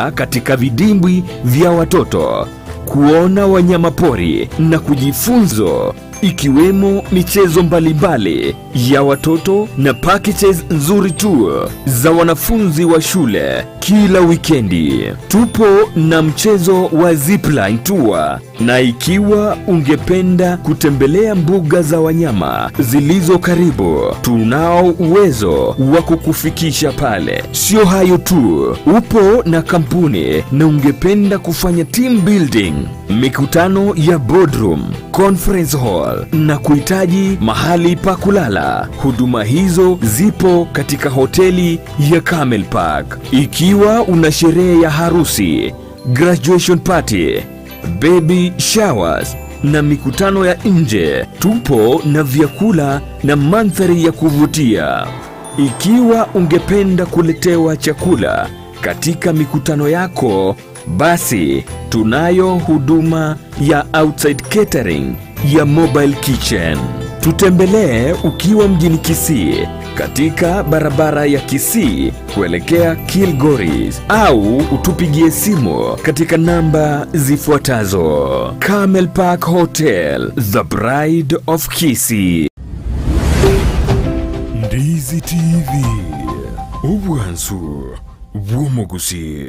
Katika vidimbwi vya watoto, kuona wanyamapori na kujifunzo ikiwemo michezo mbalimbali ya watoto na packages nzuri tu za wanafunzi wa shule kila wikendi. Tupo na mchezo wa zipline tour, na ikiwa ungependa kutembelea mbuga za wanyama zilizo karibu, tunao uwezo wa kukufikisha pale. Sio hayo tu, upo na kampuni na ungependa kufanya team building, mikutano ya boardroom, conference hall na kuhitaji mahali pa kulala, huduma hizo zipo katika hoteli ya Camel Park. Ikiwa una sherehe ya harusi, graduation party, baby showers na mikutano ya nje, tupo na vyakula na mandhari ya kuvutia. Ikiwa ungependa kuletewa chakula katika mikutano yako, basi tunayo huduma ya outside catering ya mobile kitchen. Tutembelee ukiwa mjini Kisii katika barabara ya Kisii kuelekea Kilgoris au utupigie simu katika namba zifuatazo. Camel Park Hotel, the Bride of Kisii. Ndizi TV, obwansu bw'omogusii.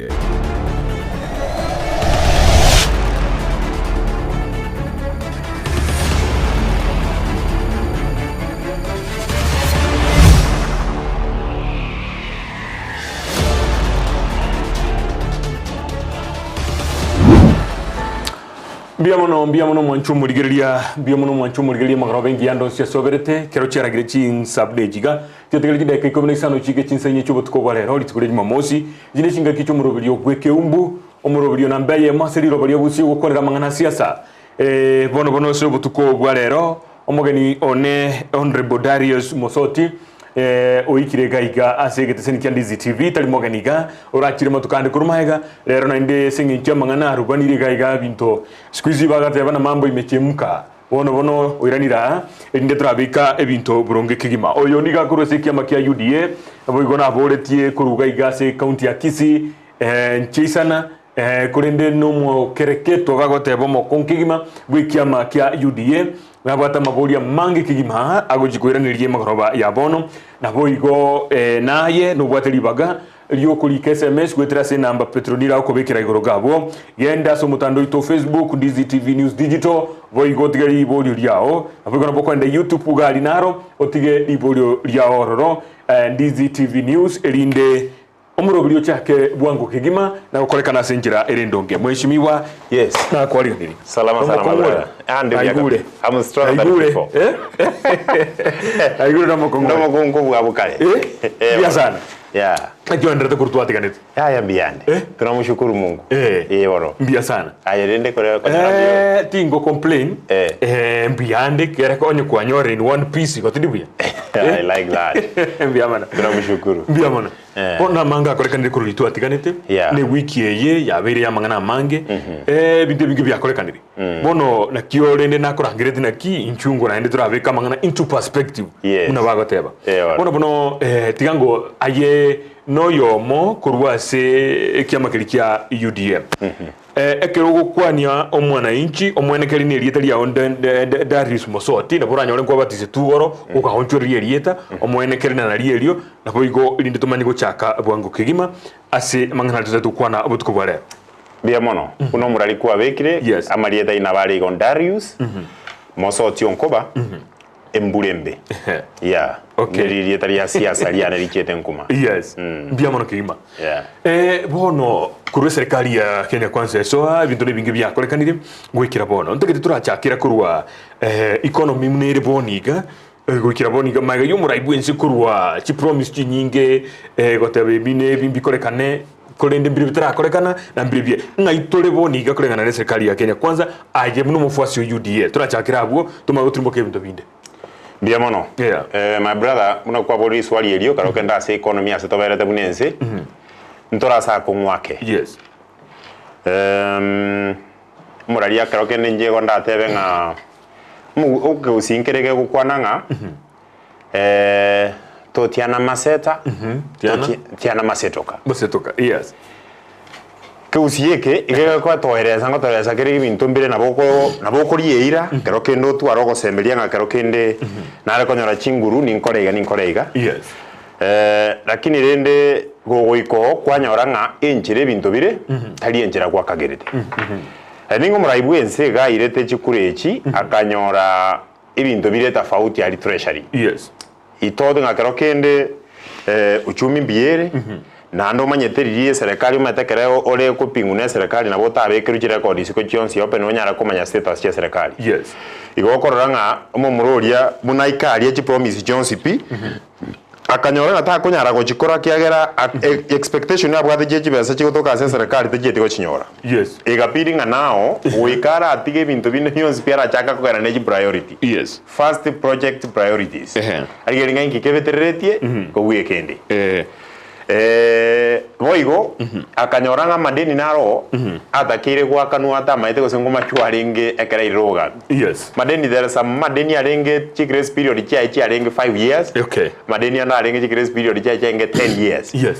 Mbuya mono, mbuya mono mwanche omorigereria, mbuya mono mwanche omorigereria amagoro abe engiya ndonsi ase oberete, ekero chiaragire chinsabde echiga, chiatigare chidakika ikomi na isano chiike chinsa inye chi'obotuko bwa rero, rituko ria Jumamosi, echi nechingaki chi'omoroberio bw'ekeumbu, omoroberio namba eyemo ase riroba ria bosio gokwanera amang'ana a siasa. Eh, bono bono ase obotuko bwa rero, omogeni one Honourable Darius Mosoti, eh, oikire iga iga ase egeteseni kia Ndizi TV, tari mogeni iga, orachire matuko ande korwa magega, rero naende ase eng'encho y'amang'ana arubanire iga iga binto siku hizi bagateba na mambo imechemka. Bono bono oiranire aa, erinde torabeka ebinto boronge kegima. Oyo nigo akorwa ase ekiama kia UDA, naboigo naboretie korwa iga iga ase ecounty ya Kisii, eh, nchiaisana, eh, korende nomokereketwa bagoteba omokongu kegima bw'ekiama kia UDA, nabwate amaborio amange kegima aa agochia koiraneria emagoroba ya bono. Naboigo eh, naye nobwate ribaga Ri'okorika SMS goetera ase enamba Petronila agokobekera igoro gabwo. Genda ase omotandao oito o Facebook, Ndizi TV News Digital, boigo otige riborio riao. Naboigo nabo okoenda YouTube iga aria naro, otige riborio riao ororo, Ndizi TV News, erinde omoroberi ochake bwango kegima na gokorekana ase enchera ere endonge. Mheshimiwa, Yes. nakwariganirie. Salama sana my Nomokong'u ore? brother. Ah, ndi buya Naigure. kabisa. I'm stronger than Naigure. before. Eh? Naigure nomokong'u ore. Nomokungu bwa bukare. Eh? Eh, Mbuya sana. Yeah. Naki oenderete korwa twatiganete? Yaya mbiyande. Eh? Tunamshukuru Mungu. Eh. Eh bono. Mbuya sana. Aye rende kore konyora mbuya. Eh, tingo complain. Eh. Eh, mbuyande kere onye kwanyore in one piece igo tindi buya. I like that. Mbuya mono. Tunamshukuru. Mbuya mono. Eh. Bono amange akorekanire korwa riria twatiganete. Yeah. Ne wiki eye yabeire ya amang'ana amange. Eh, ebinto ebinge biakorekanire. Bono nakio rende nakorangereti naki inchungo naende torabeke amang'ana into perspective Yes. buna bagoteba. Eh, bono. Bono bono eh, tiga ngo aye noyomo korwa ase ekiama keria kia UDA. Eh, ekero ogokwania omwananchi omwenekeri na erieta riao nde- nde- nde- Darius Mosoti nabo oranyore nkwabatise igoro okaonchoreria erieta omwenekeri na nario erio naboigo erinde tomanye gochaka bwango kegima ase amang'ana aria totagete gokwana obotuko bwa rero. Mbuya mono, buna omorari kwabekire, Yes. amarieta aino abe are igo Darius, Mosoti onkoba, embura embe. Yeah. Okay. Neri erieta ria siasa riane richiete nkuma. Yes. Mbuya mono kegima. Yeah. Eh, bono korwa eserikali ya Kenya Kwanza esoa ebinto nebinge biakorekanire goikera bono ntagete torachakera korwa eh, economy buna ere bono iga eh, goikera bono iga magega ya omorai bwense korwa chipromise chinyinge eh, goteba ebi na ebi mbikorekane korende mbire bitarakorekana na mbire bie ng'ai tore bono iga koreng'ana na eserikali ya Kenya Kwanza aye buna omofuasi o UDA torachakere abwo tomanye gotirimboka ebinto binde. Mbuya mono. Yeah. Eh, my brother, buna kwaborire riswali erio, kare okende ase economy ase toberete buna ense, ntore ase akong'u ake. Yes. Em, omorari ekero kende inche igo ndatebe ng'a omo- okegusii nkere gegokwana ng'a eh, totiana maseta, Tiana. toti- tiana masetoka. Masetoka, yes. Kegusii eke iga gegotoeresa ngotoeresa kere ebinto mbire nabo oko nabo okoria eira kero kende otware ogosemeria ng'a kero kende nare konyora chinguru ninkore iga ninkore iga. Yes. Lakini rende gogoika oo kwanyora ng'a enchera ebinto bire tari enchera gwakagerete. Ning'o omorai bw'ense iga airete chikura echi akanyora ebinto bire tofauti aria treasury. Yes. Itote ng'a kero kende uchumi mbuya ere, naende omanyete riria eserekari omanyete ekero ore kopingwa na eserekari nabo otabekerwe chirecord isiko chionsi open onyare komanya status chia eserekari. Yes. Igo okorora ng'a omomura oria buna aika aria chipromise chionsi pi, akanyora ng'a takonyara gochikora ekiagera expectation abwate chie chibesa chigotoka ase eserekari tachieti gochinyora. Yes. Egapili ng'a nao goika aratige ebinto binde bionsi pi arachake kogenda ne chipriority. Yes. First project priorities. Ehe. Arigereria ng'a inki kebetereretie kobua ekende. Eh. Eh, boigo akanyora ng'a amadeni naro atakeire goakanwa atamaete gose ngomachwa arenge ekero airire obogambi. Yes. Madeni there are some madeni arenge chi grace period chiaye chiarenge 5 years. Okay. Madeni ande arenge chi grace period chiaye chiarenge 10 years. Yes.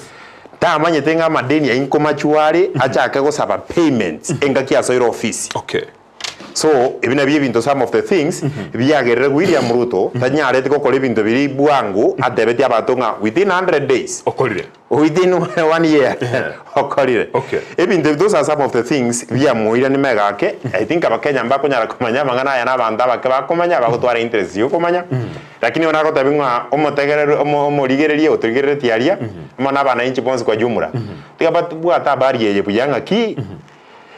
Tamanyete ng'a amadeni ayio nkomachwa are achake gosaba payments engaki asoire ofisi. Okay. So, ebi nabio ebinto some of the things biagerire William Ruto tanyareti gokora ebinto biria bwango atebetie abanto ng'a within 100 days Okorire. within one year okorire. Okay. Ebinto ebi those are some of the things biamoirani mega ake I think abakenya mbakonyara komanya amang'ana aya na abanto abake bakomanya bagotwara interest ya okomanya lakini bono nagotebi ng'a omotegereri omo omorigereria otorigereretie aria amo na abananchi bonsi kwa jumla tiga batbwate habari eye buya ng'aki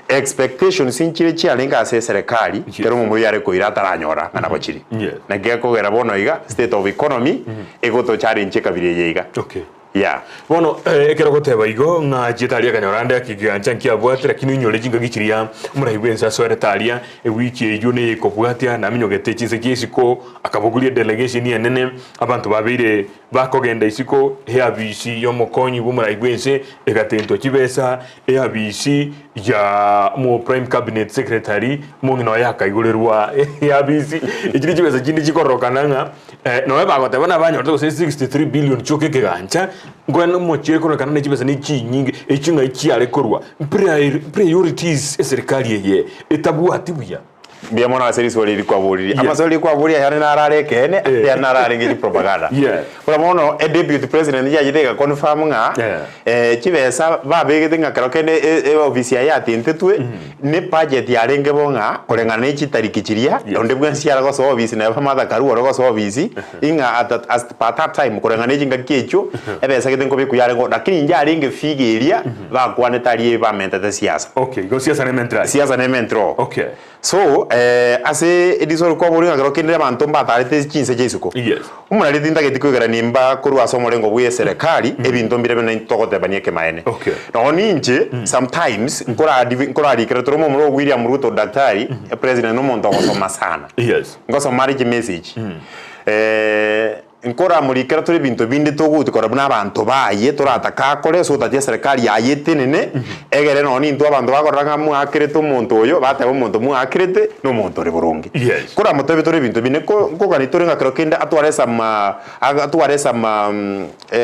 Expectations nchire chiarenge ase eserekari kera omomura oyio are koira ataranyora ng'a nabo chire. Yes. Naki gekogera bono iga state of economy egoto challenge ekabira eye iga. Okay. Yeah. Bono eh, ekero ogoteba igo ng'a achiete aria akanyora ande ekigancha nkiabwate lakini oinyore chingaki chiria omorai bwense asoerete aria ewiki eyio neye ekobwatia naminyogete chinse chia isiko akabogoria edelegation enene abanto babeire Bakogenda isiko eabisi y'omokonyi bw'omorai bw'ense egatentwa chibesa, eabisi ya omo prime cabinet secretary omong'ina oye akaigorerwa eabisi. Echi ne chibesa chinde chikororokana ng'a nonya bagoteba nabanyorete gose 63 billion chioka ekegancha, nkoe omochie kororekana ne chibesa ne chinyinge echio ng'ai chiare korwa. Priorities eserikari eye etabwati buya. Mbuya mono ase riswali eri kwaboririe. Yes. Amaswali kwaboria ayande naro are ekeene, Eh. ayande naro arenge chipropaganda. Yeah. Buna bono e deputy president yachete ega confirm ng'a Yeah. eh, chibesa babegete ng'a kero kende e- e ofisi yaye yatintetwe, ne budget yarenge bo ng'a koreng'ana ne chitariki chiria, Yes. onde bwensi are gosoa ofisi neba Martha Karua ore gosoa ofisi, ing'a at that as per that time koreng'ana ne chingaki echio, ebesa gete nkobekwa yarenge oo, lakini inche arenge figure eria bakwanete aria bamentete siasa. Okay, igo siasa nementire aye. Siasa nementire oo. Okay. So, eh, ase erisoro kwaboria ng'a kero kende abanto mbatarete chinse chia isiko. Yes. Omorari tintageti koigerania imba korwa ase omorengo bwe eserekari, ebinto mbire buna intwe togotebania ekemaene. Okay. Nonya ninche, sometimes, nkoradivi nkorarikera tore omomura o William Ruto daktari, epresident na omonto ogosoma sana. Yes. Ngosoma are chimessage. Eh, Nkoramorikera tore ebinto binde togotikora buna abanto baye, toratake akore ase ogotatia eserekari yaye etenene, egere nonya nintwe abanto bakorora ng'a mwaakerete omonto oyo, bateba omonto mwaakerete nomonto ore boronge. Yes. Koramotebie tore ebinto binde, nko nkogania tore ng'a kero kende atware some atware some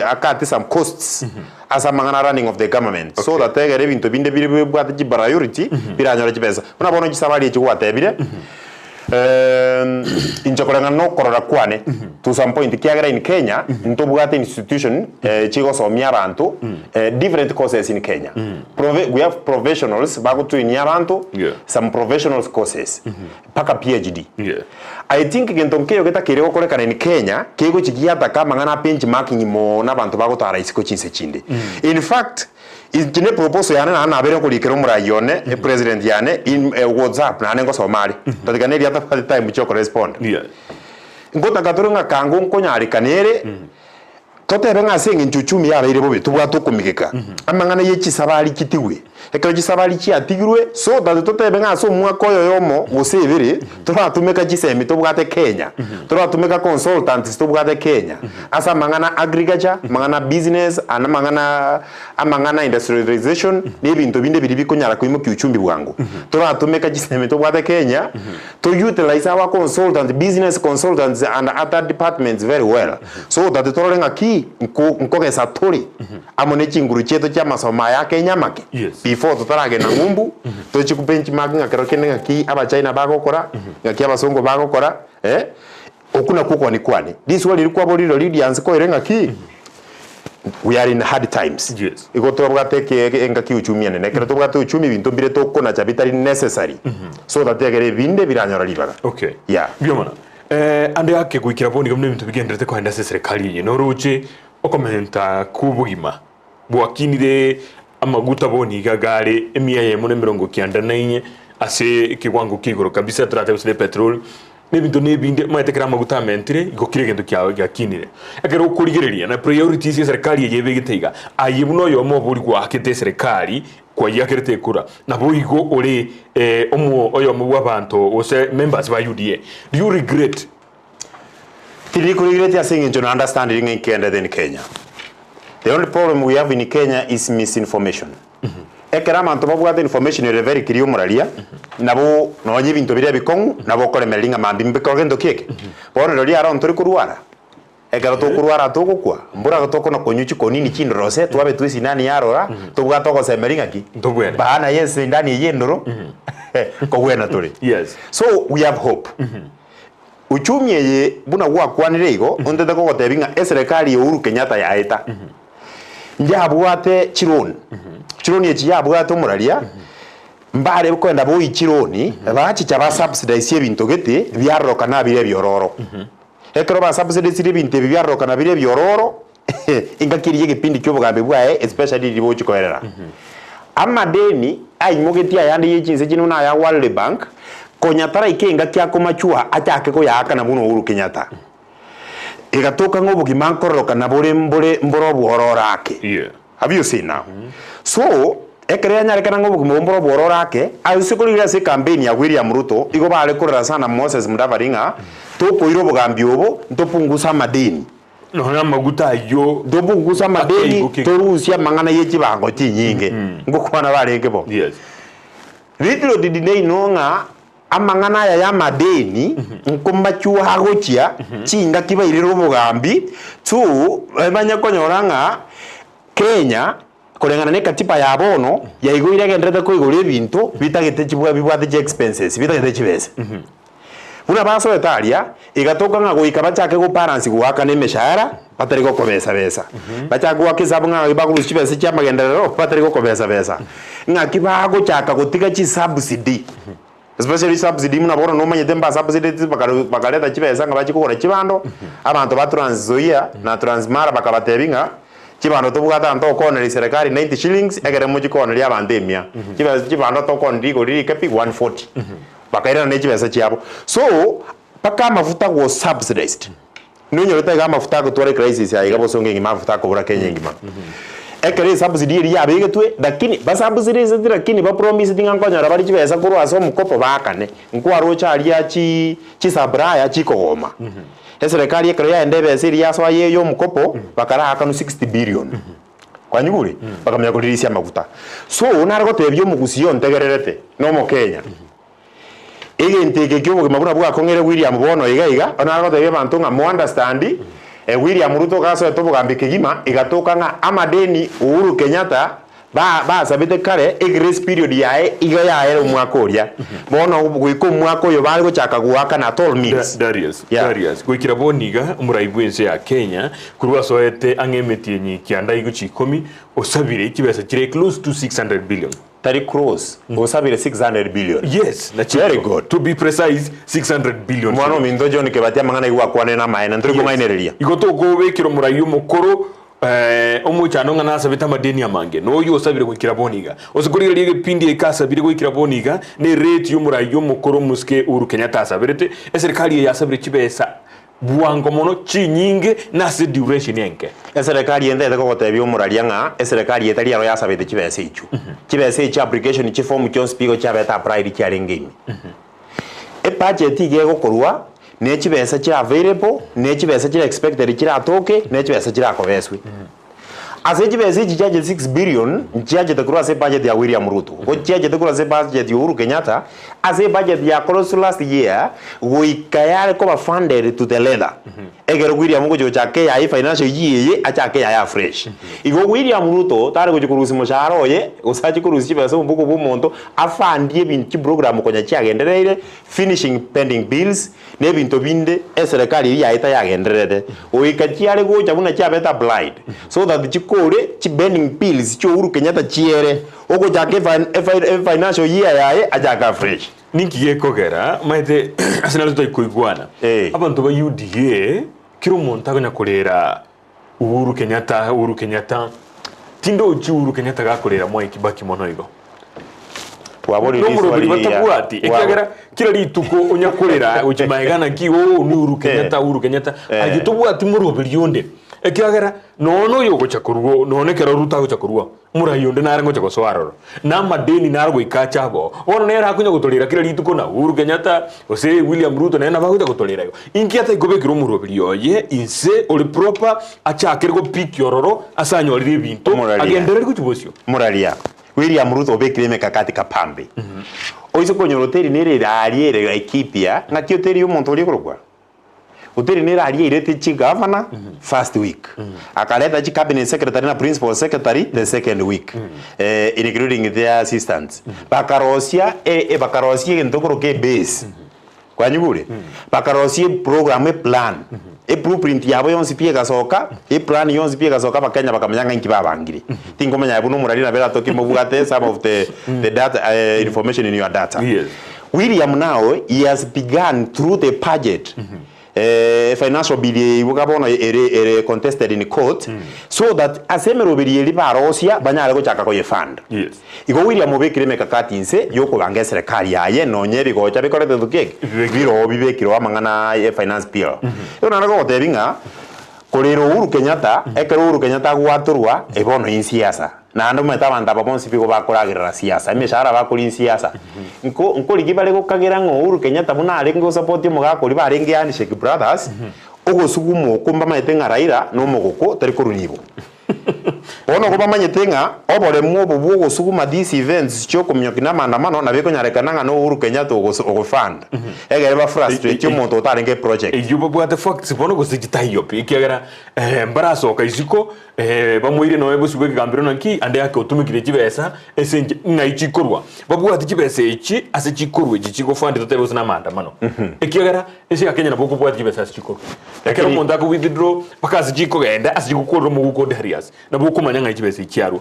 akate some costs ase amang'ana a running of the government, so that egere ebinto binde bire bibwate chipriority biranyore chibesa. Buna bono chisabari echi gwatebire. Inche koreng'ana nokorora kwane to some point kiagera in Kenya ntobwate institution chigosomia abanto different courses in Kenya. Prove we have professionals bagotrainia abanto Yeah. some professionals courses mpaka PhD. Yeah. I think gento nkeyo getakeire gokorekana in Kenya kegochi giataka amang'ana a benchmarking mono abanto bagotara isiko chinse chinde. In fact Inche ne proposal yane naende nabeire nkorikera omorai one, epresident yane in whatsapp naende ngosoma are, tatiga neria atabwati time chia okorespond. Yes. Ngotaka tore ng'a kango nkonyarekana ere, totebe ng'a ase eng'encho uchumi yabeire bobe tobwate okomigeka, amang'ana ye chisabari chitigwe. Ekero chisabari chiatigirwe, so that totebe ng'a ase omwaka oyo oyomo gose ebere, toratumeka chisemi tobwate Kenya, toratumeka consultants tobwate Kenya, ase amang'ana agriculture, amang'ana business, ande amang'ana amang'ana industrialization, na ebinto binde biria bikonyara koimokia uchumi bwango. Toratumeka chisemi tobwate Kenya, to utilize our consultant, business consultants and other departments very well, so that torore ng'aki nko nkogesa tore amo ne chinguru chiaito chia amasomo aya a Kenya amake. Yes. Before totaragenda ng'umbu, tochie ko benchmark ng'a kero kende ng'aki abachina bagokora, ng'aki abasongo bagokora, eh, okwo nakwo okogania kwane. Riswali riria kwaborire rirorio rianse koire ng'aki, we are in hard times. Yes. Igo twabwate eke eke engaki ya uchumi enene. Ekero tobwate uchumi ebinto mbire tokonacha bitari necessary, so that egere ebinde biranyora ribaga. Okay. Yeah. Mbuya mono. Eh, ande ake goikera bono iga buna ebinto bigenderete kogenda ase eserekari eye, noroche okomenta kw'obogima bwakinire amaguta bono iga gare emia eyemo na emerongo kianda na inye ase ekewango kia igoro kabisa toratebe gose ne epetroli, na ebinto na ebinde, omanyete ekero amaguta amentire igo kera egento kiago giakinire. Ekero okorigereria na priorities eserekari eye ebegete iga, aye buna oyomo oboria gwaakete eserekari kwayiakerete ekura, naboigo ore omo oyomo bw'abanto gose members ba UDA, do you regret? Tindi koregret ase eng'encho na understandiri ng'a inki in Kenya. The only problem we have in Kenya is misinformation. Ekero abanto babwate information ere very clear omoraria, nabo nonye ebinto biria ebikong'u nabo okoremereria ng'a mambia mbikore gento ki eke. Bono rirorio aro ntori korwara, ekero tokorwara togokwa, mbora tokona konywa chikonini chindorose twabetwa esindani yarora, tobwate ogosemeria ng'aki? Ntobwene. Baana ya esindani eyio endoro, kobwena tore. Yes. So we have hope. Uchumi eye buna gwakwanire igo, ontete kogotebia ng'a eserekari ya Uhuru Kenyatta yaeta, yabwate chiloan, chiloan echi yabwate omoraria, mbare kogenda boyie chiloan, bachicha ba subsidize ebinto gete, biarorokana bire ebiororo. Ekero ba subsidizire ebinto ebi biarorokana bire ebiororo, engaki eria y'egepindi kia obogambi bwaye especially riria bogochia koerera. Amadeni aimogetie ayande ye chinse chinde buna aya World Bank, konya taraika engaki akomachua achake koyaakana buna Uhuru Kenyatta. Egatoka ng'a obogima nkororokana bore mbore mbore obwororo ake. Yeah. Have you seen now? So, ekero yanyarekana ng'a obogima obo mbore obwororo ake, ase korigereria ase ecampaign ya William Ruto, igo bare korera sana Moses Mudavadi ng'a tokoira obogambi obo, ntopungusa amadeni. Nonya amaguta ayio Ntopungusa amadeni, akeigo kegima. torusie amang'ana ye chibango chinyinge. Ngokwana barenge bo. Yes. Little did they know ng'a amang'ana aya y'amadeni nkomachwa agochia chingaki bairire obogambi to banye konyora ng'a Kenya koreng'ana na ekatiba ya bono yaigoire egenderete koigora ebinto bitagete chibwa bibwate chi expenses bitagete chibesa. Buna basoete aria, egatoka ng'a goika bachake go balance goakana emeshahara batari gokobesa besa. Bachake goaka esabu ng'a bakorusia chibesa chia amagenderero batari gokobesa besa. Ng'aki bagochaka gotiga chi subsidy, especially subsidy buna bono nomanyete mba subsidied bakare bakareta chibesa ng'a bachie kogora chibando, abanto ba Trans Nzoia na Trans Mara bakabatebia ng'a chibando tobwate aa ntokooneria serikali 90 shillings ekere mochie kooneria abanto emia. Chibesa chibando tokooneria rigori rike pi 140. Bakairana ne chibesa chiabo. So, mpaka amafuta was subsidized. Nonyorete iga amafuta agotwara ecrisis aye iga bosongo engima amafuta akobora Kenya engima. Ekero esubsidy eria yabegetwe, lakini basubsidizeti lakini bapromiseti ng'a nkonyora bare chibesa korwa ase omokopo baakane. Nkwaroche aria chi chisupplier chikogoma. Eserekari ekero yaenda ebesa eria yasoa ye ya omokopo, bakaraakanwa 60 billion. Kwanyigure? Bakamanya koririsia amaguta. So, nare gotebia omogusii ontegererete, na omokenya, egento eke kia obogima buna bwakong'eire William bono iga iga, nare gotebia abanto ng'a mo understand, William Ruto gasoete obogambi kegima, egatoka ng'a amadeni Uhuru Kenyatta ba basabete kare, egrace period yaye iga yaera omwaka oria. Bono goika omwaka oyo bare gochaka goakana at all means. Darius, Yeah. Darius, goikera bono iga omorai bw'ense ya Kenya korwa asoete ang'e emetienyi kianda igochia ikomi, osabire chibesa chire close to 600 billion. Tari close, osabire 600 billion. Yes, nachio Very igo. good. To be precise, 600 billion Omwana shillings. ominto John Kibati amang'ana aigwe akwane namaene, ntori Yes. kong'ainereria. Igo tokobekera omorai omokoro Omochando ng'a nasabete amadeni amange, na oyio osabire goikera bono iga. Ase korigereria egepindi eke asabire goikera bono iga, ne rate y'omorai omokoro omosike Uhuru Kenyatta asaberete, eserikari eye yasabire chibesa bwango mono chinyinge na ase duration enke. Eserekari eye ntagete kogotebia omoraria ng'a eserekari eye tari ero yasabete chibesa echio. Chibesa echio application chiform chionsi pi igo chiabete applied chiarenge ime. Ebudget iga egokorwa ne chibesa chire available, ne chibesa chire expected chiratoke, ne chibesa chirakobeswe. Ase chibesa echi chiachete 6 billion, nchiachete korwa ase ebudget ya William Ruto, go chiachete korwa ase ebudget ya Uhuru Kenyatta, ase ebudget ya close last year, goika yare koba funded to the leather. Ekero William ogochia gochaka eyaye financial year eye, achake eyaye afresh. Igo William Ruto tare gochia korusia moshahara oye, gose achie korusia chibesa omobuko bwa omonto, afundie ebinto chiprogram konya chiagendereire, finishing pending bills, na ebinto binde eserekari eria yaye tayagendererete. Goika chiare gocha buna chiabete applied, so that chikore chipending bills chia Uhuru Kenyatta chiere, ogochaka efinancial year yaye achake afresh. Ninki gekogera omanyete ase naro totari koigwana? Eh. Abanto ba UDA kera omonto akonya korera Uhuru Kenyatta, Uhuru Kenyatta, tindochi Uhuru Kenyatta gakorera Mwai Kibaki mono igo. Twaborire Nomoroberi riswali riria. batabwati ekiagera kera rituko onya korera gochia magega naki oo ni Uhuru Kenyatta, Uhuru Kenyatta, Eh. aye tobwati moroberi onde ekiagera nonya oyo ogocha korwa nonya ekero Ruto agocha korwa Omorai onde nare ngocha gosoa aroro, na amadeni naro goika ache aboo. Bono nere akonya gotorera kera rituko na Uhuru Kenyatta, gose William Ruto nere nabo agocha gotorera igo. Inki ataikobekera omoroberi oye inse ore proper achakere gopikia ororo ase anyorire ebinto Omoraria. agendereri gochia bosio. Moraria, William Ruto obekire emekakati kapambe. Oise konyora hoteli nere ere aria ere Laikipia, ng'aki hoteli y'omonto oria ekorokwa? Hoteli nere aria airete chigavana first week, akareta chi cabinet secretary na principal secretary the second week, eh, including their assistants. Bakarosia e bakarosia egento okoroka ebase, kwanyigure? Bakarosia eprogram, eplan, eblueprint yabo yonsi pi egasoka, eplan yonsi pi egasoka abakenya bakamanya ng'a inki babangire. Tinkomanya aye buna omorari nabo eratoke mobwate some of the the data information in your data. Yes. William now he has begun through the budget eh, financial bill eye iga bono ere ere contested in court so that ase emeroberi eria barosia banyare gochaka koye fund. Yes. Igo William obekire emekakati inse yokobanga eserekari yaye nonye ebigocha bikorete gento ki eke Bibekirwe. biroo bibekirwe amang'ana ye finance bill. Igo naende gogotebi ng'a korera Uhuru Kenyatta ekero Uhuru Kenyatta agwatorwa ebono insiasa. Naende omanyete abanto aba bonsi nigo bakoragerera siasa, emeshahara bakoria nsiasa. Nko nkorigia bare gokagera ng'a Uhuru Kenyatta buna arenge gosapoti omogaka oria barenge Handshake Brothers, ogosuguma okwo mbamanyete ng'a Raila na omogoko tari korwa nibo. Bono igo bamanyete ng'a oboremu obo bwa ogosuguma these events chiokominyokia na amaandamano nabo ekonyarekana ng'a na Uhuru Kenyatta ogos ogofund, egere bafrustrate omonto otarenge eproject. Eyio babwate facts bono gose chitaiyo pi, ekiagera mbarasoka isiko Bamoire nonya bosio bw'ekegambero naki ande ake otumekire chibesa ase enche ng'ai chikorwa. Babwate chibesa echi ase chikorwa echi chigofandi totebe gose namaandamano. Ekiagera ense ya Kenya nabo okobwata chibesa ase chikorwa. Ekero Lakini- omonto ako withdraw mpaka ase chikogenda ase chigokorera omoguko o Darius nabo okomanya ng'ai chibesa echi chiarwa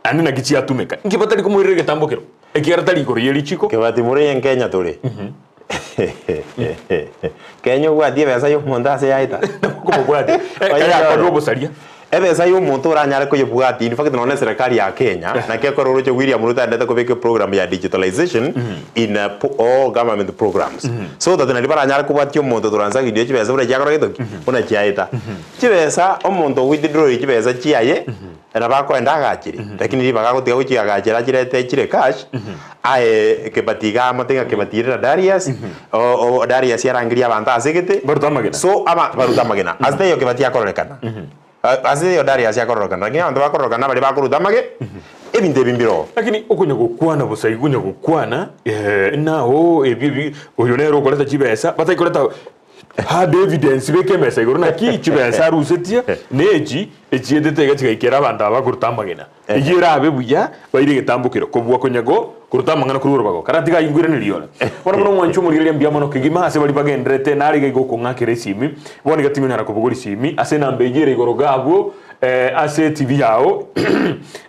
naende naki chiatumeka. Inki batari komoirera egetambo kero? Ekiagera tari igoro ye richiko. Kebati more Kenya tore. Kenya obwatie ebesa ya omonto ase yaeta. Nabo okomobwatia. Oye, Ekero yakorire oye. obosaria. Ebesa ya omonto oranyare koyebwatia, in fact nonya eserekari ya Kenya, naki ekero oroche William Ruto aendete kobeka eprogram ya digitalization in all government programs. So that naria baranyare kobwatia omonto transaction ya chibesa buna chiakora gento ki? Buna chiaeta. Chibesa omonto o withdraw chibesa chiaye, nabo akoenda agachere, lakini ribaga agotiga gochiagachera achirete chire cash, aye Kebati iga amote ng'a Kebati ere na Darius, o- o Darius arangerie abanto ase egete, Barute amagena. so aba barute amagena. Ase taiyo Kebati akororekana, ase taiyo Darius akororekana, lakini abanto bakororekana baria bakoruta amage, ebinto ebi mbiroo. Lakini okonya gokwana bosa igo okonya gokwana, nao ebi ebi oyo nere okoreta chibesa, batari koreta Hard evidence beka emesa igoro naki chibesa arusetie nechi echietete iga chigaikera abanto aba bakoruta amagena. Eyio erabe buya baire egetambokero kobua konya go koruta amang'ana korwa orobago. Karatiga ayio nkoiraneria ore. Bono buna omwanchi omorigereria mbuya mono kegima ase baria bagendererete nare iga iga okong'akera esimi bono iga tingonyara kobogoria esimi ase enamba eyio ere igoro iga abwo ase etibi yao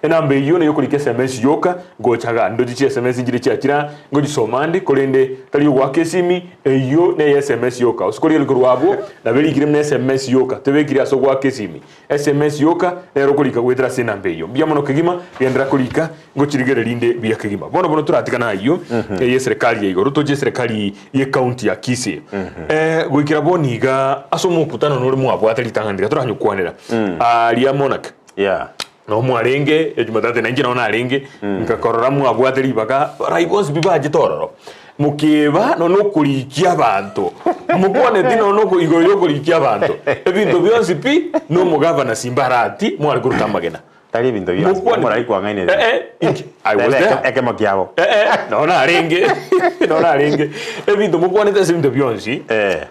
enamba eyio neye okorika sms yoka gocha igaa ndoche chi sms nchire chiachira ngochisoma ande korende tari ogoaka esimi Eyio neye sms yoka. Ase korigereria korwa abwo, nabo erikire buna sms yoka, tebekiri ase ogoaka esimi. Sms yoka nero okorika goetera ase enamba eyio. Mbuya mono kegima, genderera korika, ngochirigereria inde buya kegima. Bono bono toratigane ayio, eye eserekari ya igoro, toche eserekari ye county ya Kisii. Eh, goikera bono iga, ase omokutano nore mwabwate ritang'ani riria toranyokwanera, aria Monarch. Yeah. Nao mwarenge Ejumatatu, na inche nao narenge, nkakorora mwabwate ribaga, barai bonsi pi bachete ororo, mokeba nonya okorikia abanto, mokwaneti nonya oko igoro y'okorikia abanto, ebinto bionsi pi, na omogavana Simbarati mware koruta amagena. Tari ebinto bionsi, Mokwaneti- omorai kwang'ainereria. Eh, eh, inche, I was Tebe there. eke- ekemo kiabo. Eh, eh, nao narenge, nao narenge, ebinto mokwanete ase ebinto bionsi, Eh.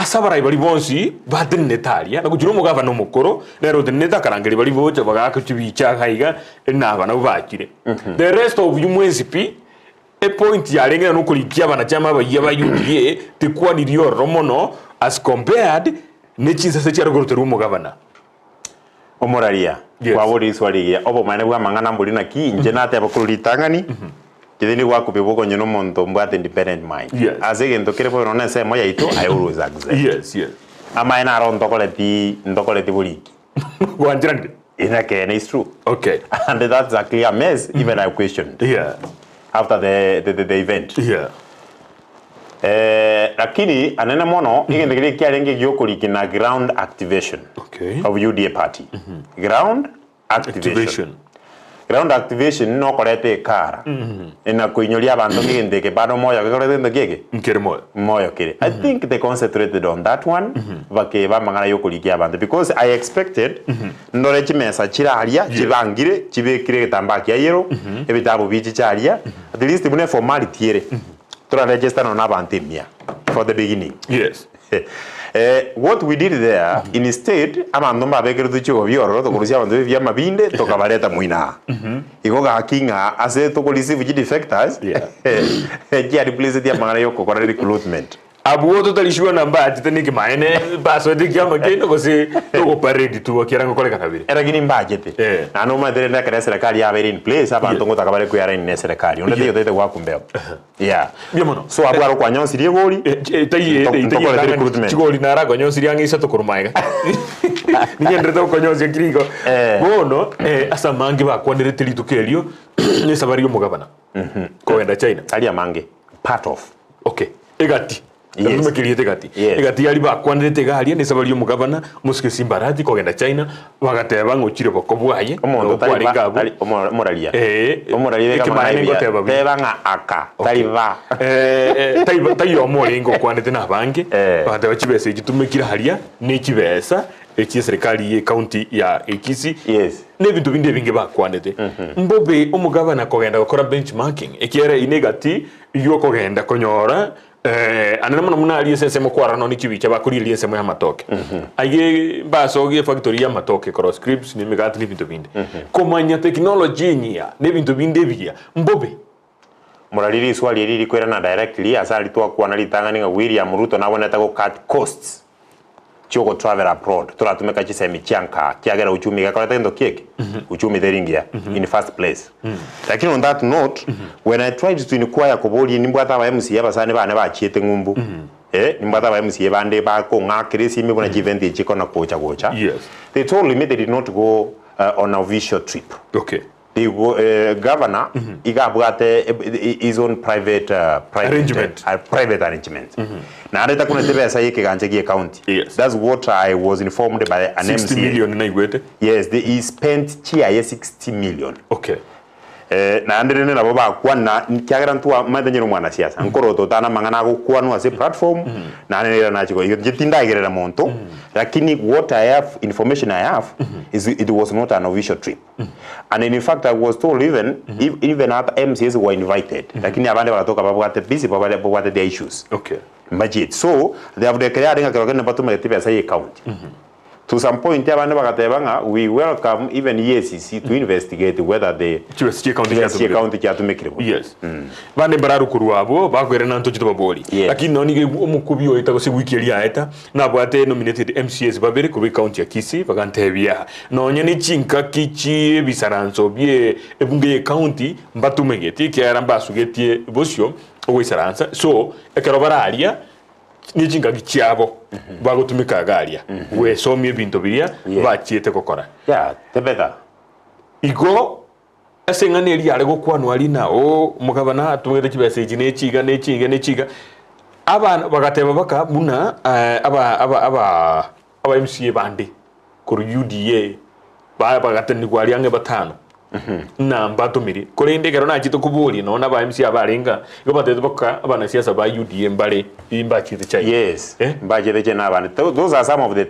Ase abarai baria bonsi batenenete aria, na gochira omogabana omokoro, nere otenenete akarangeria baria bocha bagaaka chibicha iga iga, na aba nabwo bachire. The rest of you mwensi pi, epoint yarenge ng'a nokorikia abanachama abayia ba UDA tikwanirie ororo mono as compared ne chinsase chiare koroterwa omogabana. Omoraria, Yes. kwaboria riswali rigiya, obomaene bw'amang'ana mbori naki, inche nateba korwa ritang'ani, inche tindi gwakobia bokonye nomonto mbwate independent mind. Yes. Ase egento kere bobe nonya ensemo yaito, I always accept. Yes, yes. Amaene aro ntokoreti, ntokoreti boriki. Gwancheranire? Ekeene is true. Okay. And that's a clear mess, even I questioned Yeah. after the, the, the, the event. Yeah. Eh, lakini anene mono egento keria kiarenge giokorikina ground activation Okay. of UDA party. Ground activation. Activation. Ground activation nokoreta ekara na koinyoria abanto ng'a egento eke bado moyo gekorete gento kieke Nkere moyo. moyo kere. I think they concentrated on that one bakeba amang'ana yokorikia abanto because I expected ndore chimesa chire aria chibangire chibekire egetambaa kia yellow ebitabu bichiche aria at least buna eformality ere tora register nonya na abanto emia for the beginning. Yes. Eh, what we did there instead abanto mbabekeretwe chigobi ororo tokorusia abanto b'ebiama binde tokabareta moino aa igo gaki ng'a ase toko receive chi defectors Yeah. chia replaceti amang'ana yokokora recruitment. Abwo totari sure na mbachete niki maene basoete ekiama kende gose togoparade tu ekiagera ngokorekana bire. Lakini mbachete Eh. naende omanyete rende ekero eserekari yabeire in place abanto Yes. ngotaka bare kwearaini na eserekari onde taiyo otaete goaka mbeo Yeah. Mbuya mono. So abwo aro kwanyonsirie egori, ntokorete recruitment. Chigori narakonyonsirie ang'e isato korwa magega. Nigenderete gokonyonsia kiri igo. Eh. Bono eh, ase amange bakwanerete rituko erio nesabari y'omogabana kogenda China. Tari amange, part of. Okay, egati. Yes. Natumeke erieta egati. Yes. Egati yaria bakwanerete iga aria nesabari y'omogabana omosike Simbarati kogenda China bagateba ng'a ochire boko bwaye Omonto nabo tari ba, kwarenge abwo. tari omo- omoraria. Eh, Omoraria beka ekemaene amang'ana buya. ngoteba buya. Teba ng'a aka, tari ba. Eh, eh, taiba- taiyomo orenge okwanete na abange Eh. bagateba chibesa echi tumekire aria ne chibesa echi eserikari ye county ya Kisii Yes. na ebinto binde ebinge bakwanete mbobe omogabana kogenda gokora benchmarking ekiagera eyio negati yokogenda konyora Eh, anene mono buna aria ase ensemo kwarora nonya chibicha bakorigereria ensemo y'amatoke. Aiga mbasogie efactory y'amatoke korwa scripts na emegati na ebinto binde. Komanya technology enyia na ebinto binde ebiya mbobe. Morari riswali eri rikoirana directly ase aria twakwana ritang'ani ng'a William Ruto nabonete go cut costs chiogo travel abroad toratumeka chisemi chia nkaa kiagera uchumi iga ekoreta gento ki eke? Uchumi teri ngiya in first place. Lakini on that note when I tried to inquire koboria nimbwate aba MCA abasani bane bachiete ng'umbu eh nimbwate aba MCA bande bakong'akera esimi buna chievent echi chikona gocha gocha Yes. they told me they did not go on a official trip. Okay. Igo governor iga abwate his own private private Arrangement. private arrangement. Naende takunete besa ye ekegancha gie county. Yes. That's what I was informed by an 60 MCA. million naigwete. Yes, the, he spent chiaye 60 million. Okay. Eh, naende rende nabo bakwana kiagera ntwa maete nyere omwanasiasa nkorota otana amang'ana agokwanwa ase platform naende nere nachi ko inche tindagerera monto lakini what I have information I have is it was not an official trip And in fact I was told even if, even other MCAs were invited lakini abande bagatoka babwate busy babare babwate their issues Okay. budget so they have declared ng'a kero kende batumegete ebesa ye county to some point abande bagateba ng'a we welcome even EACC to investigate whether the Chibesa chie county chibesa chie chiatumekire. county chiatumekire buya Yes. Bande mbararukorwa abwo bakoirana ntoche tobabori. Yes. Lakini nonye nigo omokubi oeta gose wiki eria yaeta nabwate nominated MCAs babere korwa ecounty ya Kisii bagantebia Nonya ne chingaki chi'ebisaranso bie ebunge y'ecounty mbatumegeti, ekiagera mbasugetie bosio ogoisaransa. So ekero bare aria ne chingaki chiabo bagotumeka iga aria gwesomia ebinto biria Yeah. bachiete gokora. Yeah, the better. Igo ase eng'ana eria yare gokwanwa aria na oo omogabana atumegete chibesa echi na echi iga na echi iga na echi iga, abana bagateba baka buna aba aba aba aba MCA bande korwa UDA ba bagatenenigwa aria ang'e batano ng'a mbatomirie. Korende ekero nachete koboria nonya na aba MCA abarenge aa, igo batebete baka abanasiasa ba UDA mbare mbachiete China. Yes, Eh? mbachete China abande. Those are some of the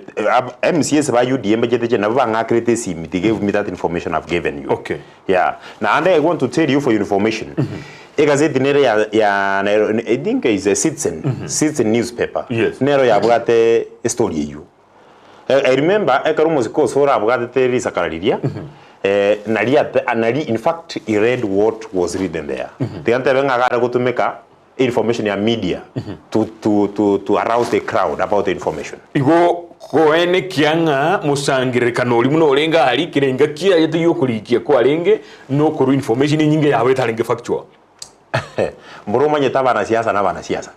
MCAs ba UDA mbachete China nabo bang'akerete esimi, they gave me that information I've given you. Okay. Yeah. Naende I want to tell you for your information. Egazeti nere ya ya Nairo I think is a Citizen, Citizen newspaper Yes. nero yabwate estory eywo. I remember ekero omosike Osoro abwatete risakara riria, eh, nari ate nari in fact he read what was written there. Tiga ntebe ng'a iga are gotumeka information ya media to to to to arouse the crowd about the information. Igo koenekia ng'a mosangererekano oria buna orenge aria, kera engaki yaye y'okorikia kwarenge nokorwa information enyinge yabo etarenge factual. Mboro omanyete abanasiasa na abanasiasa.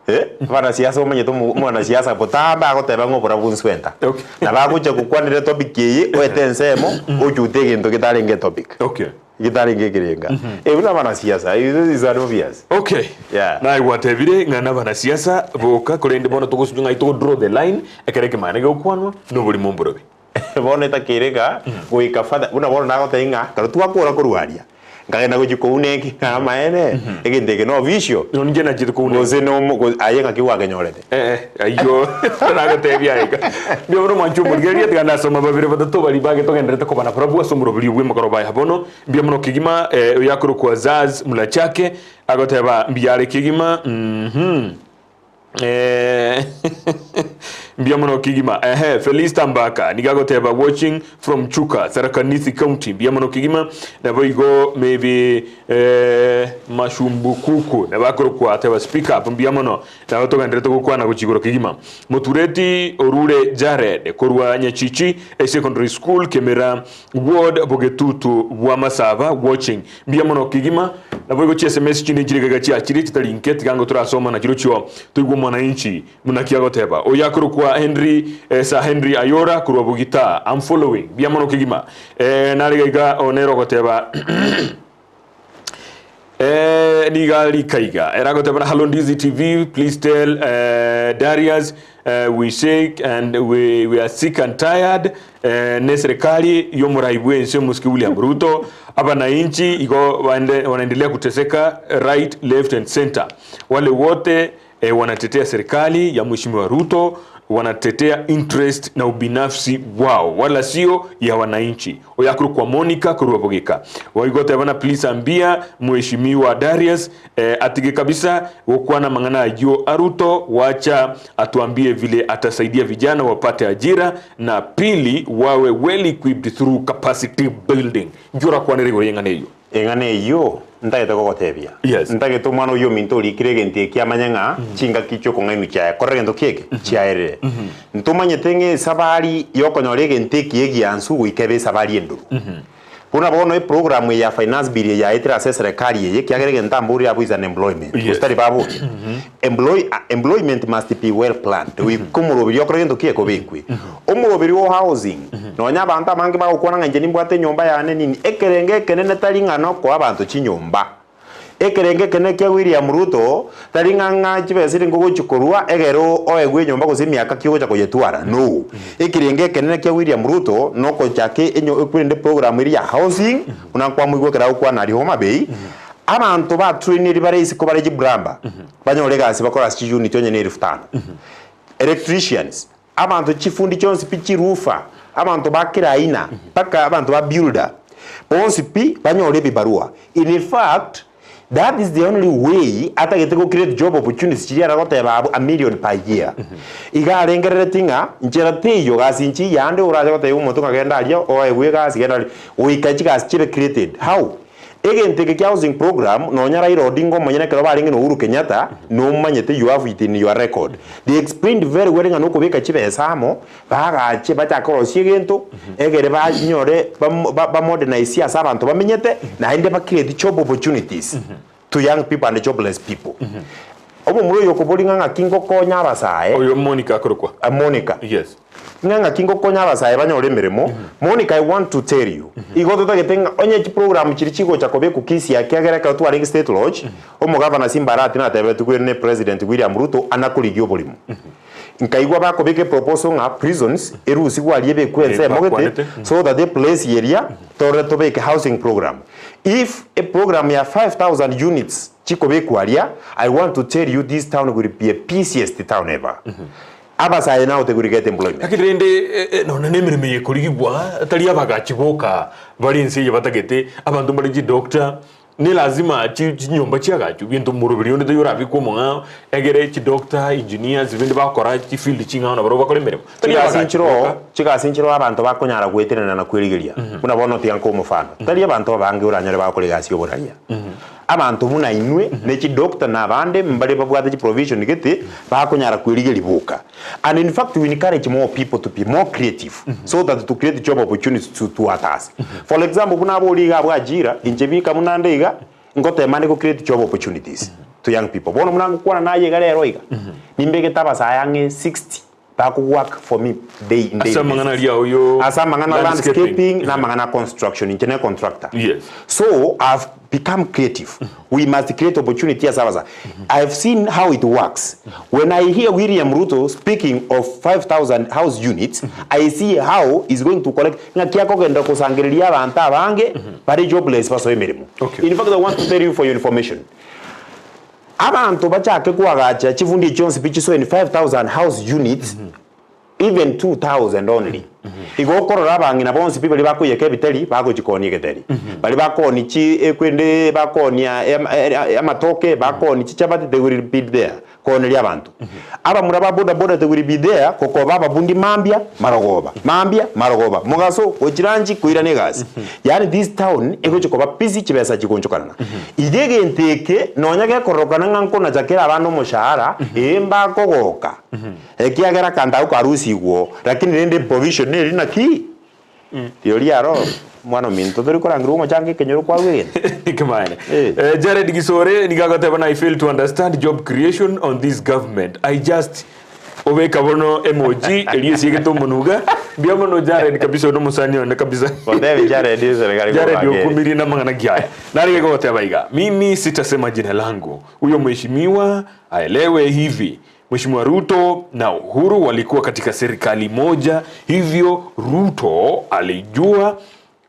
Eh, abanasiasa omanyete omo omwanasiasa botambe agoteba ng'a oborabu nswenta. Okay. Nabo agocha gokwanera etopic eye, oete ensemo, ochute egento getarenge etopic. Okay. Getarenge ekerenga. Ebio na abanasiasa, it is an obvious. Okay. Yeah. Naye gwatebire ng'a nabanasiasa boka korende bono togosunywa ng'ai togo draw the line ekero ekemana gegokwanwa noborimo mborobi. Bono etakeire iga goika further, buna bono nagotebia ng'a ekero twakora korwa aria, nkagenda gochia kouna eki ng'a amaene, egento eke na official, Nonya inche nachete kouna gose na omo go aye ng'aki gwakenyorete. Eh, ayio nagotebia aye iga. Mbuya mono mwanche omorigereria, tiga ndasoma babere batato baria bagetogenderete koba nabarabwo ase omoroberio bw'emegoroba ya bono. Mbuya mono kegima, eh, oyo akorokwa Zaz Mulachake, agoteba mbuya are kegima, mhm. Eh, mbuya mono kegima. Ehe, Felista Mbaka nigo agoteba watching from Chuka, Tharaka Nithi County. Mbuya mono kegima. Naboigo maybe eh, Mashumbukuku nabo akorokwa ateba speak up mbuya mono. Nabo togenderete gokwana gochia igoro kegima. Motureti orure Jared korwa Nyachichi eh, Secondary School Kemera Ward Bogetutu bwa Masaba watching. Mbuya mono kegima, naboigo chi sms chinde nchire gaiga chiachire chitari nke tiga ango torasoma nachirochio toigwe omwananchi buna ki agoteba. Oyo akorokwa Henry eh, Sir Henry Ayora korwa Bogita I'm following. Mbuya mono kegima. Eh, nare gaiga oo nere ogoteba Eh, niga rikaiga era agoteba na Hello Ndizi TV please tell eh, Darius eh, we shake and we, we are sick and tired eh, ne serikali y'omorai bwense omosike William Ruto abananchi igo baende- wanaendelea kuteseka right left and center wale wote eh, wanatetea serikali ya mheshimiwa Ruto wanatetea interest na ubinafsi wao wala sio ya wananchi oyakuru kwa Monica kurwa bogeka waigotebana please ambia mheshimiwa Darius eh, atige kabisa gokwana mang'ana ayio aruto wacha atuambie vile atasaidia vijana wapate ajira na pili wawe well equipped through capacity building njura kwanere igoro y'eng'ana eyio Eng'ana eyio ntagete gogotebia. Yes. Ntagete omwana oyio ominto orikire egento eki amanye ng'a chingaki chi'okong'ainwa chiaye korora egento ki eke chiaerire. Ntomanyete ng'a esabari y'okonyora egento eki egiansu goika ebe esabari endoru. Buna bono eprogram eye ya finance bill eye yaetire ase eserekari eye ekiagera egento amborire abwo is unemployment. Yes. Gose tari baboria. Employ, employment must be well planned. Goika omoroberi okore gento ki ekobekwe. Omoroberi o housing, nonya abanto abange bagokwana ng'a inche nimbwate enyomba yane nini, ekerengo ekenene tari ng'a nokoa abanto chinyomba. Ekerengo ekenene kia William Ruto, tari ng'a ng'a chibesa eria nkogochia korwa egere oegwe enyomba gose emiaka ki ogocha koyetwara, no. Ekerengo ekenene kia William Ruto nokochaka enyo ekwende program eria ya housing, buna nkwamoigwa ekero agokwana aria Homa Bay, abanto ba traineri bare isiko bare chiplumber, banyore egasi bakore ase chiunit onye ne elfu tano. Electricians, Abanto chifundi chionsi pi chirufa, abanto ba kera aina, mpaka abanto ba builder, bonsi pi banyore ebibarua. In fact, that is the only way atagete go create job opportunities chiria aragoteba abwo a million per year. Iga arengerereti ng'a nchera teiyo gasi nchiya ande orache gotebia omonto ng'a genda aria oegwe egasi genda aria, goika chigasi chibe created. How? Egento eke kia housing program nonya Raila Odinga omonyene ekero barenge na Uhuru Kenyatta nomanyete you have it in your record. They explained very well ng'a nokobeka chibesa amo bagache bachake korosia egento egere banyore ba modernize ase abanto bamenyete naende ba create job opportunities to young people and jobless people. Omomura oyo okoboria ng'a ng'aki ngokonya abasae. Oyo Monica akorokwa. Monica. Yes. Ng'a ng'aki ngokonya abasae banyore emeremo, Monica I want to tell you, igo totagete ng'a onye chiprogram chiria chigocha kobekwa Kisii ekiagera ekero twarenge State Lodge, omogavana Simba Arati natebetigwe ne President William Ruto anakorigia oborimo. Nkaigwa bakobeka eproposal ng'a prisons erusigwe aria ebekwe ensemo gete bakwanete. so that eplace eria torore tobeke housing program. If eprogram ya 5000 units chikobekwa aria, I want to tell you this town will be a busiest town ever. Abasae nao tegurigete employment. Lakini rende nonya nemeremo eye ekorigigwa tari abagachi boka bare ense eye batagete, abanto mbare chidoctor, Ne lazima chi chinyomba chiagachwe, ebinto moroberi onde taiyo orabekwe omong'ao, egere chidoctor, engineers, binde bagokora chifield ching'ao nabarobwo bakore emeremo. Tari Chigasi abagachi nchiroo, boka. chigasi nchiroo abanto bakonyara gwetenena na kwerigeria. Buna bono tiga nkoe omofano, tari abanto abange oranyore bagokora egasi y'oboraria. Abanto buna inwe, ne chidoctor na abande mbare babwate chiprovision gete, bakonyara kwerigeria boka. And in fact we encourage more people to be more creative so that to create job opportunities to, to others. For example, buna abori iga abwo ajira, inche bika buna nde iga, ngotema nde go create job opportunities to young people. Bono buna ngokwana naye iga rero iga, nimbegete abasae ang'e 60 bako work for me day in Ase daily amang'ana basis. aria oyo Ase amang'ana landscaping. landscaping na amang'ana construction, inche ne contractor. Yes. So I've become creative. We must create opportunity ase abasa. I have seen how it works. When I hear William Ruto speaking of 5000 house units, I see how he's going to collect ng'aki akogenda kosangereria abanto abange bare jobless basoe emeremo. Okay. In fact, I want to tell you for your information. Abanto bachake koagacha chifundi echi chionsi pi chisoe in 5000 house units even 2000 only. Igo okorora abang'ina bonsi pi baria bakoiyeka ebiteri bagochia koonia egeteri. Baria bakoonia chi ekwende bakoonia amatoke, bakoonia chichabati they will be there kooneria abanto. Abamura ba boda boda they will be there gokoba ababundi mambia marogoba, mambia marogoba, mogaso gochia lunch koirana egasi. Yaani this town egochia koba busy chibesa chigonchokanana. Iga egento eke nonya gekororokana ng'a nkonacha kera abande omoshahara, ee mbakogoka. Ekiagera akanto agwo karusigwe oo, lakini rende eprovision neri naki? Rirorio aro, mwana ominto, tori korangerwa omochango ekenyoro kwarwa egento. Ekemanyererio. Eh. Eh, Jared Gisore nigo agoteba na I fail to understand job creation on this government. I just obeka bono emoji erio esiegete omonuga. Mbuya mono Jared kabisa one omosani one kabisa. Gotebi Jared eserekari Jared kobangere. okumirie namang'ana kiaya. Narige goteba iga, mimi sitasema jina langu. Huyo mheshimiwa aelewe hivi. Mheshimiwa Ruto na Uhuru walikuwa katika serikali moja, hivyo Ruto alijua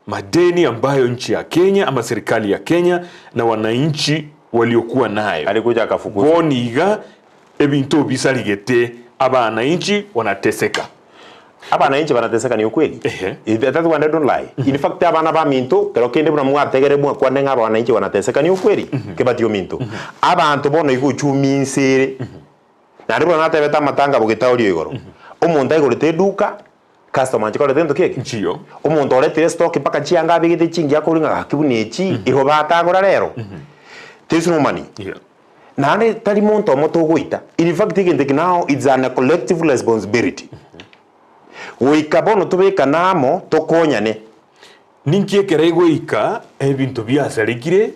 madeni ambayo nchi ya Kenya ama serikali ya Kenya na wananchi waliokuwa nayo. Alikuja akafukuzwa. Bono iga ebinto bisarigete abananchi wanateseka. Abananchi banateseka ni ukweli. Ehe. Eh, That one I don't lie. In fact abana baminto kero kende buna mwategere mwakwane ng'a abananchi banateseka ni ukweli. Kebatio minto. Abanto bono igo uchumi insere. Naende buna natebete amatanga bogetaorio igoro. Omonto aigorete eduka, customer nchikorete gento ki eke? Nchiyo. Omonto oretire stock mpaka chianga abegete chingiya akoria ng'a gaki buna echi, igo batagora rero. There's no money. Yeah. Naende tari monto omo togoita. In fact egento eke now it's an a collective responsibility. Goika bono tobekane amo tokonyane. Ninki ekero egoika ebinto biasarekire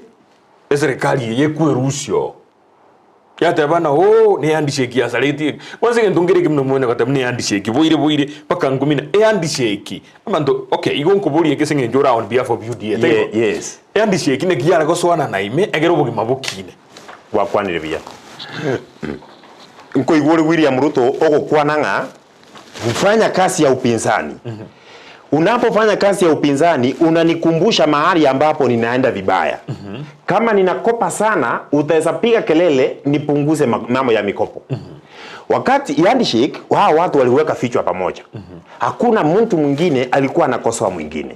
eserekari eye ekwerusia oo? Yateba ng'a oo ne handshake yasaretie eke. Kwanza egento nkere ekemo nomonyene goteba ne handshake boire boire mpaka ngumina ehandshake abanto okay igo nkoboria eke ase eng'encho ore on behalf of UDA taibo? Ye, yes. Ehandshake naki yare gosoanana ime egere obogima bokine. Gwakwanire buya. Nkoigwa ore William Ruto ogokwana ng'a Fanya kazi ya upinzani. Unapofanya kazi ya upinzani unanikumbusha mahali ambapo ninaenda vibaya. Kama ninakopa sana utaweza piga kelele nipunguze mambo ya mikopo. Wakati handshake hao watu waliweka vichwa pamoja. Hakuna mtu mwingine alikuwa anakosoa mwingine.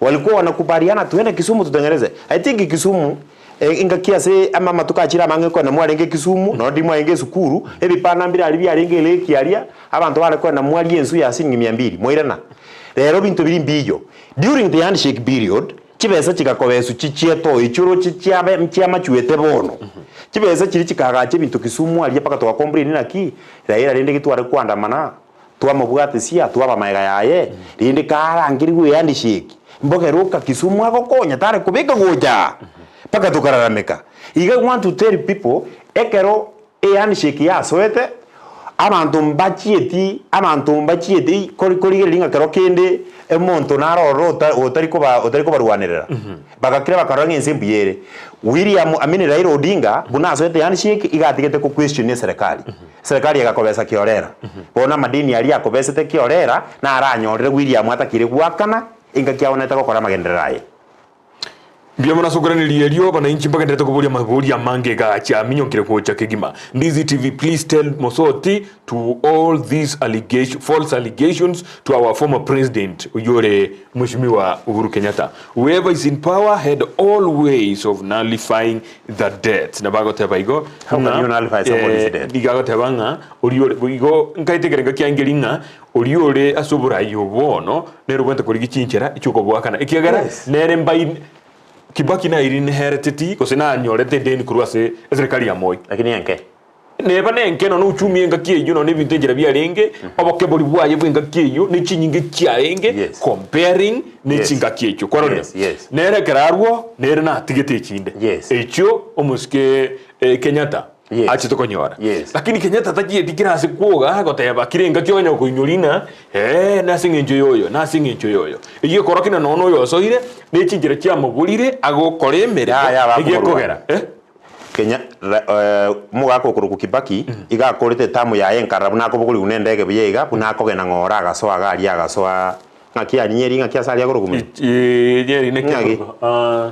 Walikuwa wanakubaliana tuende Kisumu tutengeneze. I think Kisumu Eh, engaki ase amamatuko achire amange kogenda mwarenge Kisumu, nonya ndiri mwarenge esukuru, ebipanda mbire aria biarenge eleki aria, abanto bare kogenda mwaria ensu ya siringi mia mbiri, mwairana. Rero ebinto biria mbiyo. During the handshake period, chibesa chigakobeswa chichieta echio oroche chiabe chiamachuete bono. Chibesa chiria chikagacha ebinto Kisumu aria mpaka toga complain naki, Raila rende getware koandamana, twamobwatesia, twaba magega yaye, rende karangerigwe ehandshake, mbogere oka Kisumu agokonya tare kobeka gocha aa, mpaka tokararameka. Iga I want to tell people, ekero ehandshake yasoete, abanto mbachieti, abanto mbachieti kori korigereria ng'a kero kende omonto naro ororo ota otari koba otari kobarwanerera. Bagakira bakarora ng'a ense mbuya ere. William I mean Raila Odinga, buna asoete ehandshake, iga atigete ko question eserekari. Serikali egakobesa kiorera. Bono amadeni aria akobesete kiorera naranyorire William atakire goakana engaki aonete gokora amagenderero aye. Mbuya mono ase okoiraneria erio, abanainchi mbagenderete koboria amaborio amange egaacha aminyokire gocha kegima. Ndizi TV please tell Mosoti to all these allegation, false allegations to our former president oyio ore Mheshimiwa Uhuru Kenyatta. Whoever is in power had all ways of nullifying the debt. Nabo agoteba igo How can you nullify somebody's debt? igo agoteba ng'a oria ore igo nkaete ekerengo kiange ri ng'a Oria ore ase oboraai obo bono nere obwenerete korigia chinchera chi'okoboakana, ekiagera Yes. nere mbai Kibaki nairinehereteti gose nanyorete edeni korwa ase eserekari ya Moi. Lakini enke. Neba nenke nonya uchumi engaki eyio nonya ebinto enchera biarenge, obokebori bwaye bw'engaki eyio ne chinyinga chiarenge Yes. comparing ne Yes. chingaki echio. Kwarorire? Yes, yes. Nere ekero arwo nere natigete echinde. Yes. Echio omosike Kenyatta Yes. achete konyora. Yes. Lakini Kenyatta tachieti kera ase kwoga goteba kera engaki onya koinyori ng'a ee nase eng'encho yoyo nase eng'encho yoyo. Eyio ekorokia ng'a nonya oyo osoire ne chinchera chiamoborire agokora emeremo Ya, ya, eyio bakomorwania. ekogera eh. Kenya ra eh, omogaka okorokwa Kibaki iga akorete etamu yaye enkarara buna akobogorigwa na endege buya iga buna akogenda ng'ora agasoa iga aria agasoa ng'aki aria ng'aki ase aria akorokwa muna? Nyeri naki Ng'aki? akorokwa? Ah,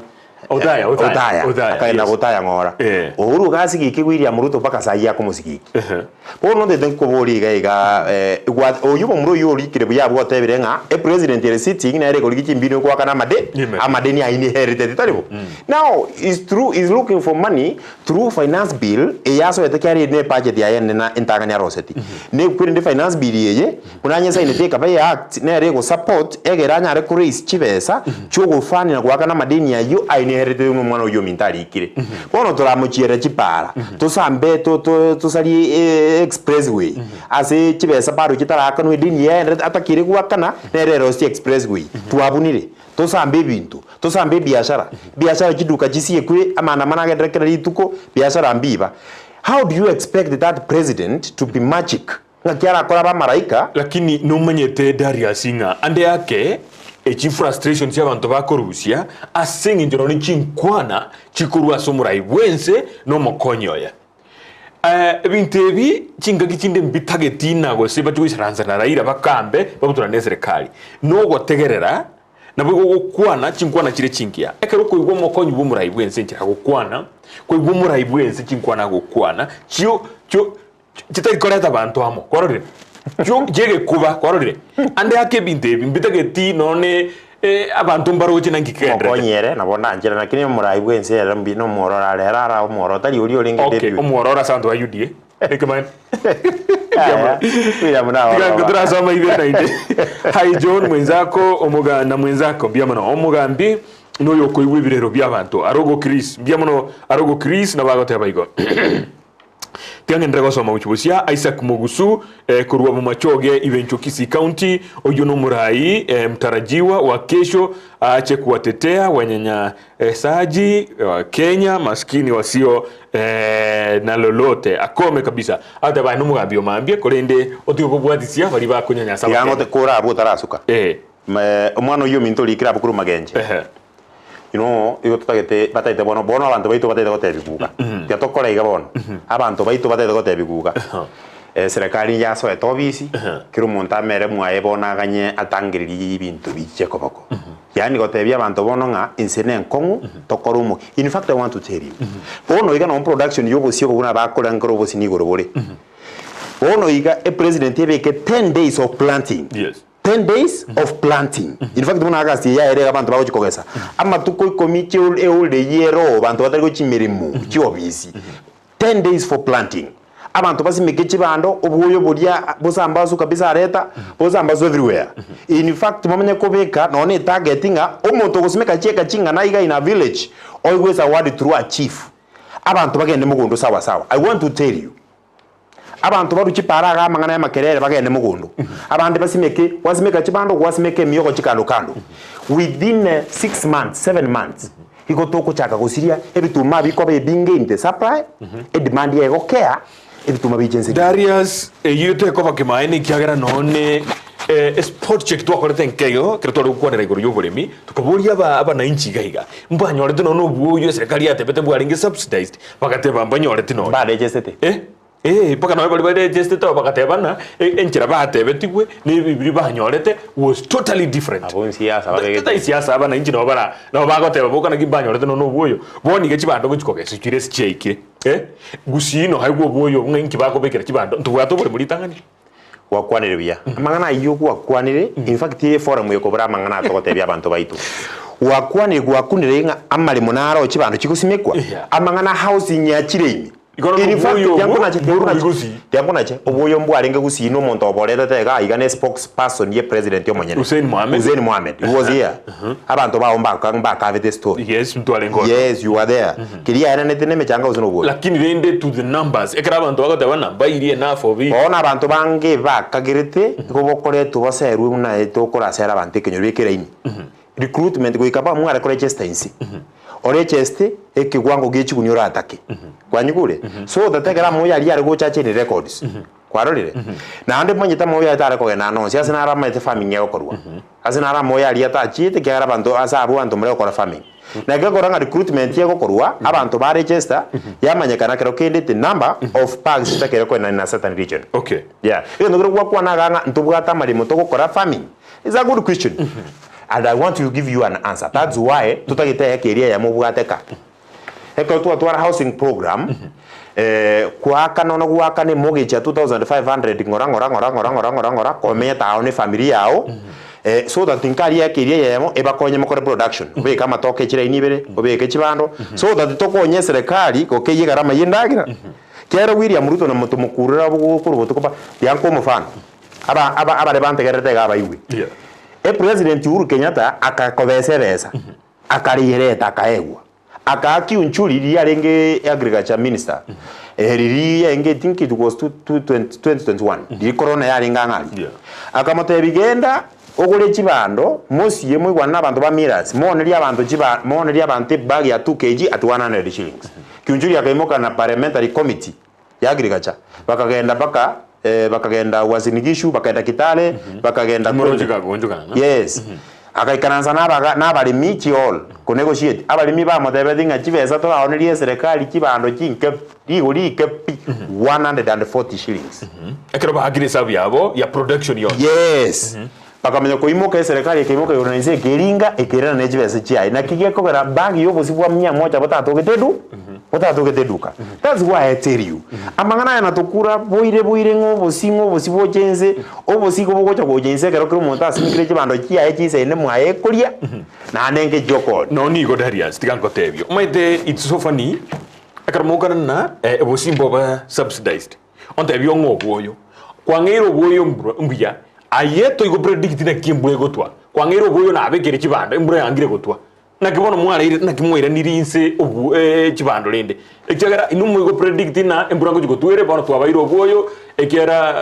Othaya, Othaya, Othaya. Othaya, Akagenda yes. gotaya ng'ora. Eh. Uhuru iga asigike William Ruto mpaka saii akomosigiki. Ehe. Bono ntete nkoboria iga iga eh, gwa oyio momura oyio orikire buya abwo otebire ng'a epresident ere sitting nere ekorigia chimbinu egoakana amade Amen. amadeni ayio inherited tari bo? Now is through is looking for money through finance bill eye asoete kiarire ne ebudget yaye ende na entang'ani aroseti. Nekwerende finance bill eye Buna anyesainete ekaba ye Act nere egosupport egere anyare ko raise chibesa chiogofund na goakana amadeni ayio aineheretete buna omwana oyio ominto arikire. Bono toramochiere chipara, tosambe to to tosarie expressway ase chibesa bado chitarakanwa edeni yaye atakire goakana nere erosie expressway. Twabunire, tosambe ebinto, tosambe ebiashara, biashara chiduka chisiekwe, amaandamano agenderere kera rituko, biashara mbiba. How do you expect that president to be magic? Ng'aki arakore abamalaika? Lakini nomanyete Darius ng'a ande ake echi frustration chi'abanto bakorusia ase engencho nonya chinkwana chikorwa ase omorai bw'ense na omokonyi oye. Eh, ebinto ebi chingaki chinde mbitageti na gose bache goisaransa na Raila bakambe babutorane neserekari. Nogotegerera Naboigo gokwana chinkwana chire chingiya. Ekero okoigwa omokonyi bw'omorai bw'ense enchera agokwana, koigwa omorai bw'ense chinkwana agokwana, chio chio chitari koreta abanto amo, kwarorire? Chio chi'egekuba, kwarorire? Ande ake ebinto ebi mbitageti nonye abanto mbaroche naki kegenderete. Omokonyi ere nabo ndanchera, lakini omorai bw'ense ere mbuya nomwororo are, ere ara omwororo, tari oria orenge Okay, deputy. omwororo ase abanto ba UDA. Ekemaene. Yaya, William nawe Tiga oroba. turasoma ibere naende. Hi John mwenzako omoga na mwenzako mbuya mono omogambi noyo okoigwa ebirero bia abanto arogo Chris mbuya mono arogo Chris nabo agoteba igo. Tiga ngenderere gosoma gochia bosia Isaac Mogusu eh, korwa Bomachoge Ibencho Kisii County oyio nomorai eh, mtarajiwa wa kesho aache kuwatetea wanyanya Esaji wa Kenya maskini wasio eh, na lolote akome kabisa agote baye nomogambi omambia korende otige kobwatisia baria bakonyanyasa Tiga abakenya. ngote kore abwo otarasuka. Eh. Me- Omwana oyio ominto orikire abwo korwa magenche. Ehe. You know, igo totagete batagete bono bono abanto baito batagete gotebia guga. Tiga tokore iga bono. Abanto baito batagete gotebia guga. Eh, serikali yasoete obisi, kera omonto amere mwaye bono aganye atangererie ebinto biche koboko. Yaani gotebia abanto bono ng'a inse nenkong'u tokore omokia. In fact I want to tell you, bono iga nonye production ya obosie obo buna bakore nkore obosie nigoro bore. Bono iga epresident ebeke 10 days of planting. Yes. 10 days of planting. In fact buna August eye yaerire iga abanto bagochia kogesa. Amatuko ikomi chie eholiday eyio ere oo banto batari gochia emeremo chiobisi. 10 days for planting. Abanto basimeke chibando, obwoyo boria bosambasu kabisa areta, bosambasu everywhere. In fact bamanye kobeka nonya ne etarget ng'a omonto ogosimeka chieka ching'ana iga in a village, oigwe ezawadi through a chief. Abanto bagende mogondo sawa sawa. I want to tell you, abanto barwe chipara iga amang'ana ya makerere bagende mogondo. Abande basimeke, gwasimeka chibando, gwasimeka emiogo chikando kando. Within 6 months, 7 months, Igo togochaka gosiria ebituma bikoba ebinge in the supply, edemand egokea, ebituma biche ense rigima. Darius, eyio tekoba kemaene ekiagera nonye espot check twakorete nkeigo ekero tware gokwanera igoro y'oboremi, tokaboria aba abanainchi iga iga, mbanyorete nonye obwoyo eserekari yatebete bwarenge subsidized, bagateba mbanyoreti nonye. Mbarechesete. Eh? Ee, mpaka nonye baria baregestete abo bagateba ng'a e- enchera batebetigwe na ebi biria banyorete was totally different. Abwo nsiasa babegete. Tai siasa aba nainche nabo bara nabo bagoteba boka naki mbanyorete nonya obwoyo. Bono iga chibando gochi kogesa chire ase chiaikire eh, gusii noaigwe obwoyo obwo ng'a inki bakobekera chibando ntobwate oboremo ritang'ani. Gwakwanire buya. Amang'ana ayio gwakwanire, in fact eforum ekobora amang'ana aya togotebia abanto baito. Gwakwanire gwakunire ng'a amaremo naro chibando chigosimekwa, Yeah. amang'ana housing achire ime. Igoro In fact, nobwoyo obwo tiankonache, mborwe tiankonache, gusii. tiankonache, obwoyo mbwarenge gusii na omonto oboretete iga iga ne spokesperson ye president omonyene. Hussein Mohamed. Hussein Mohamed, he was here. Abanto bao mbaka mbakabete story. Yes, ntwarenge ororo. Yes, you were there. Keria aeranete na emechanga gose nobwoyo. Lakini rende to the numbers, ekero abanto bagoteba ng'a mbairi enough of it. Bono abanto bange bakagerete igo bokoretwa boserwe buna tokorasera abanto ekenyoro beka eraini. Recruitment goika bamware koregister inse. Oregeste ekegwango gie chigunia oratake. Kwanyigure? So that ekero amoyo aria are gocha ache in records. Kwarorire? Naende omanyete amoyo aye tare kogenda ande onsi ase naro amaete farming egokorwa. Ase naro amoyo aria atachiete ekiagera abanto ase abwo abanto mbare gokora farming. Na gekogera ng'a recruitment egokorwa, abanto ba register, yamanyekana kero kende the number of bags chitakere koenana in a certain region. Okay. Yeah. Egento kere gwakwana igaa ng'a ntobwate amaremo togokora farming, is a good question and I want to give you an answer. That's why totagete eyeka eria eyemo obwate ka. Ekero twatwara housing program, koakana ono goakana emortgage ya 2500 ng'ora ng'ora ng'ora ng'ora ng'ora ng'ora ng'ora komenyete ao na efamiri yao, so that nkaria eyeka eria eyemo ebakonye mokore production, obeke amatoke chiraini ibere, obeke chibando, so that tokonye eserekari gokeyia egarama ya endagera. Ekiagera William Ruto na motomokurera korwa botuko ba tiga omofano, aba aba abare bantegererete iga abaigwe. Yeah. Epresident Uhuru Kenyatta akakobesa ebesa. Akariereta akaegwa. Akaa Kiunjuri riria arenge agriculture minister, eh, riria yarenge I think it was 2021, riria corona yarenge ang'e aria. Yeah. Akamotebia genda ogore chibando mosie moigwane na abanto ba Millers, moonerie abanto chiba moonerie abanto ebag ya 2 kg at 100 shillings. Kiunjuri akaimoka na parliamentary committee ya agriculture, bakagenda mpaka eh, bakagenda Uasin Gishu, bakagenda Kitale, bakagenda Chimorochi kwende. kagonchokana na. Yes. Akaikaransa na abaga na abaremi chiol konegotiate. Abaremi bamotebetie ng'a chibesa toraonerie eserekari chibando chinke rigori rike pi 140 shillings. Ekero baakire esabu yabo ya production yonsi. Yes. Bakamanya koimoka eserekari ekaimoka igoro na inse ekeringa ekerana ne chibesa chiaye. Naki gekogera bag y'obosie bwa mia moja botatogete edu botatogete eduka. That's why I tell you amang'ana aya natokura boire boire ng'a obosie ng'a obosie boche inse obosie igo bogocha gocha inse ekero kera omonto asimekire chibando chiaye chisaine mwaye ekoria naende nke chiokoonia. Nonye nigo Darius tiga nkotebie omanyete it's so funny ekero mokana na obosie mbobe subsidized. Ontebie ong'e obwoyo. Kwang'eire obwoyo mbura mbuya, aye toigo predict naki embura egotwa. Kwang'eire obwoyo nabekire chibando, embura yangire gotwa. Naki bono mwareire naki mwairaniri inse obu chibando rende? Ekiagera inwe moigo predict ng'a embura ngochi gotwa ere, bono twabaire obwoyo, ekiagera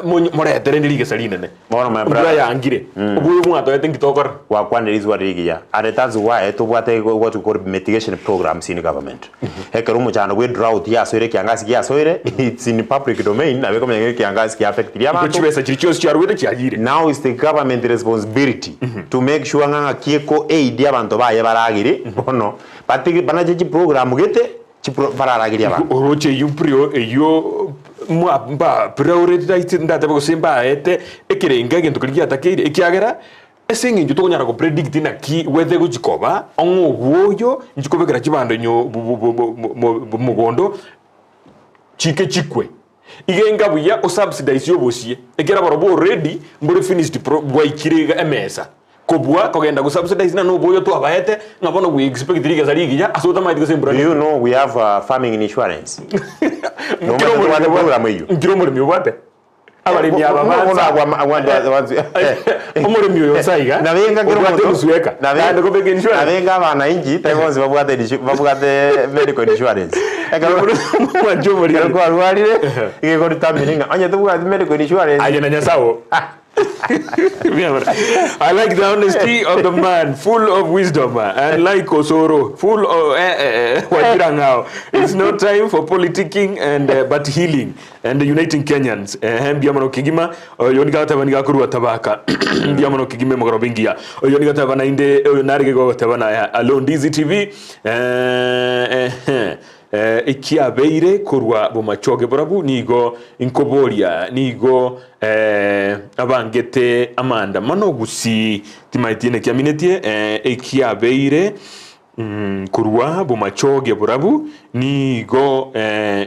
monye morete rende rigesa rinene. Bono my Embura brother. yangire, obwoyo mwatoete nki tokora? Gwakwanire rizuba rigiya and that's why tobwate what we call mitigation programs in government. Ekero omochando bwe drought yasoire ekiangasi giasoire it's in public domain nabo ekomenya ng'a ekiangasi kia affectiri Igo abanto. chibesa chiria chionsi chiaruete chiayire. Now it's the government responsibility to make sure ng'a ng'aki eko aid abanto baye baragere bono batige banache chiprogram gete chipro bararagerie abanto. Oroche eyio prio eyio mwa mba prioritize ndatebe gose mbaete ekerengo egento keria giatakeire ekiagera ase eng'encho tokonyara go predict naki weather egochi koba ong'e obwoyo inchi kobekera chibando nyo bo mogondo chike chikwe. Iga enga buya o subsidize obosie ekiagera barobwo already mbore finished pro bwaikire iga emesa. Kobua kogenda go subsidize ng'a noboyo twabaete ng'a bono we expect rigesa rigiya ase otamaeti gose embura Do you nere. know we have a farming insurance? Nkere Nomanyete omoremi tobwate obwate program eyio? nkere omoremi obwate abaremi aba bansa omoremi oyo nsa iga Nabenga kera obwate omonto enusu eka naende kobeka insurance nabenga abananchi tari bonsi babwate insu- babwate medical insurance ekero Mwanche omoremi. ekero kwarwarire iga egodetermine ng'a onye tobwati medical insurance Aye na Nyasae. I like the honesty of the man, full of wisdom, and like Osoro, full of eh, eh, eh, Wachira Ng'ao. It's no time for politicking and uh, but healing and uniting Kenyans. Eh, mbuya mono kegima oyo nigo agateba nigo akorwa tabaka mbuya mono kegima emogoroba engiya oyo nigo ateba naende oyo narege gogoteba naya Alone DZTV eh, eh, eh. Ekiabeire korwa bomachoge borabu nigo inkoboria, nigo abangete amaandamano gusii, timaeti naki aminetie. Ekiabeire korwa bomachoge borabu nigo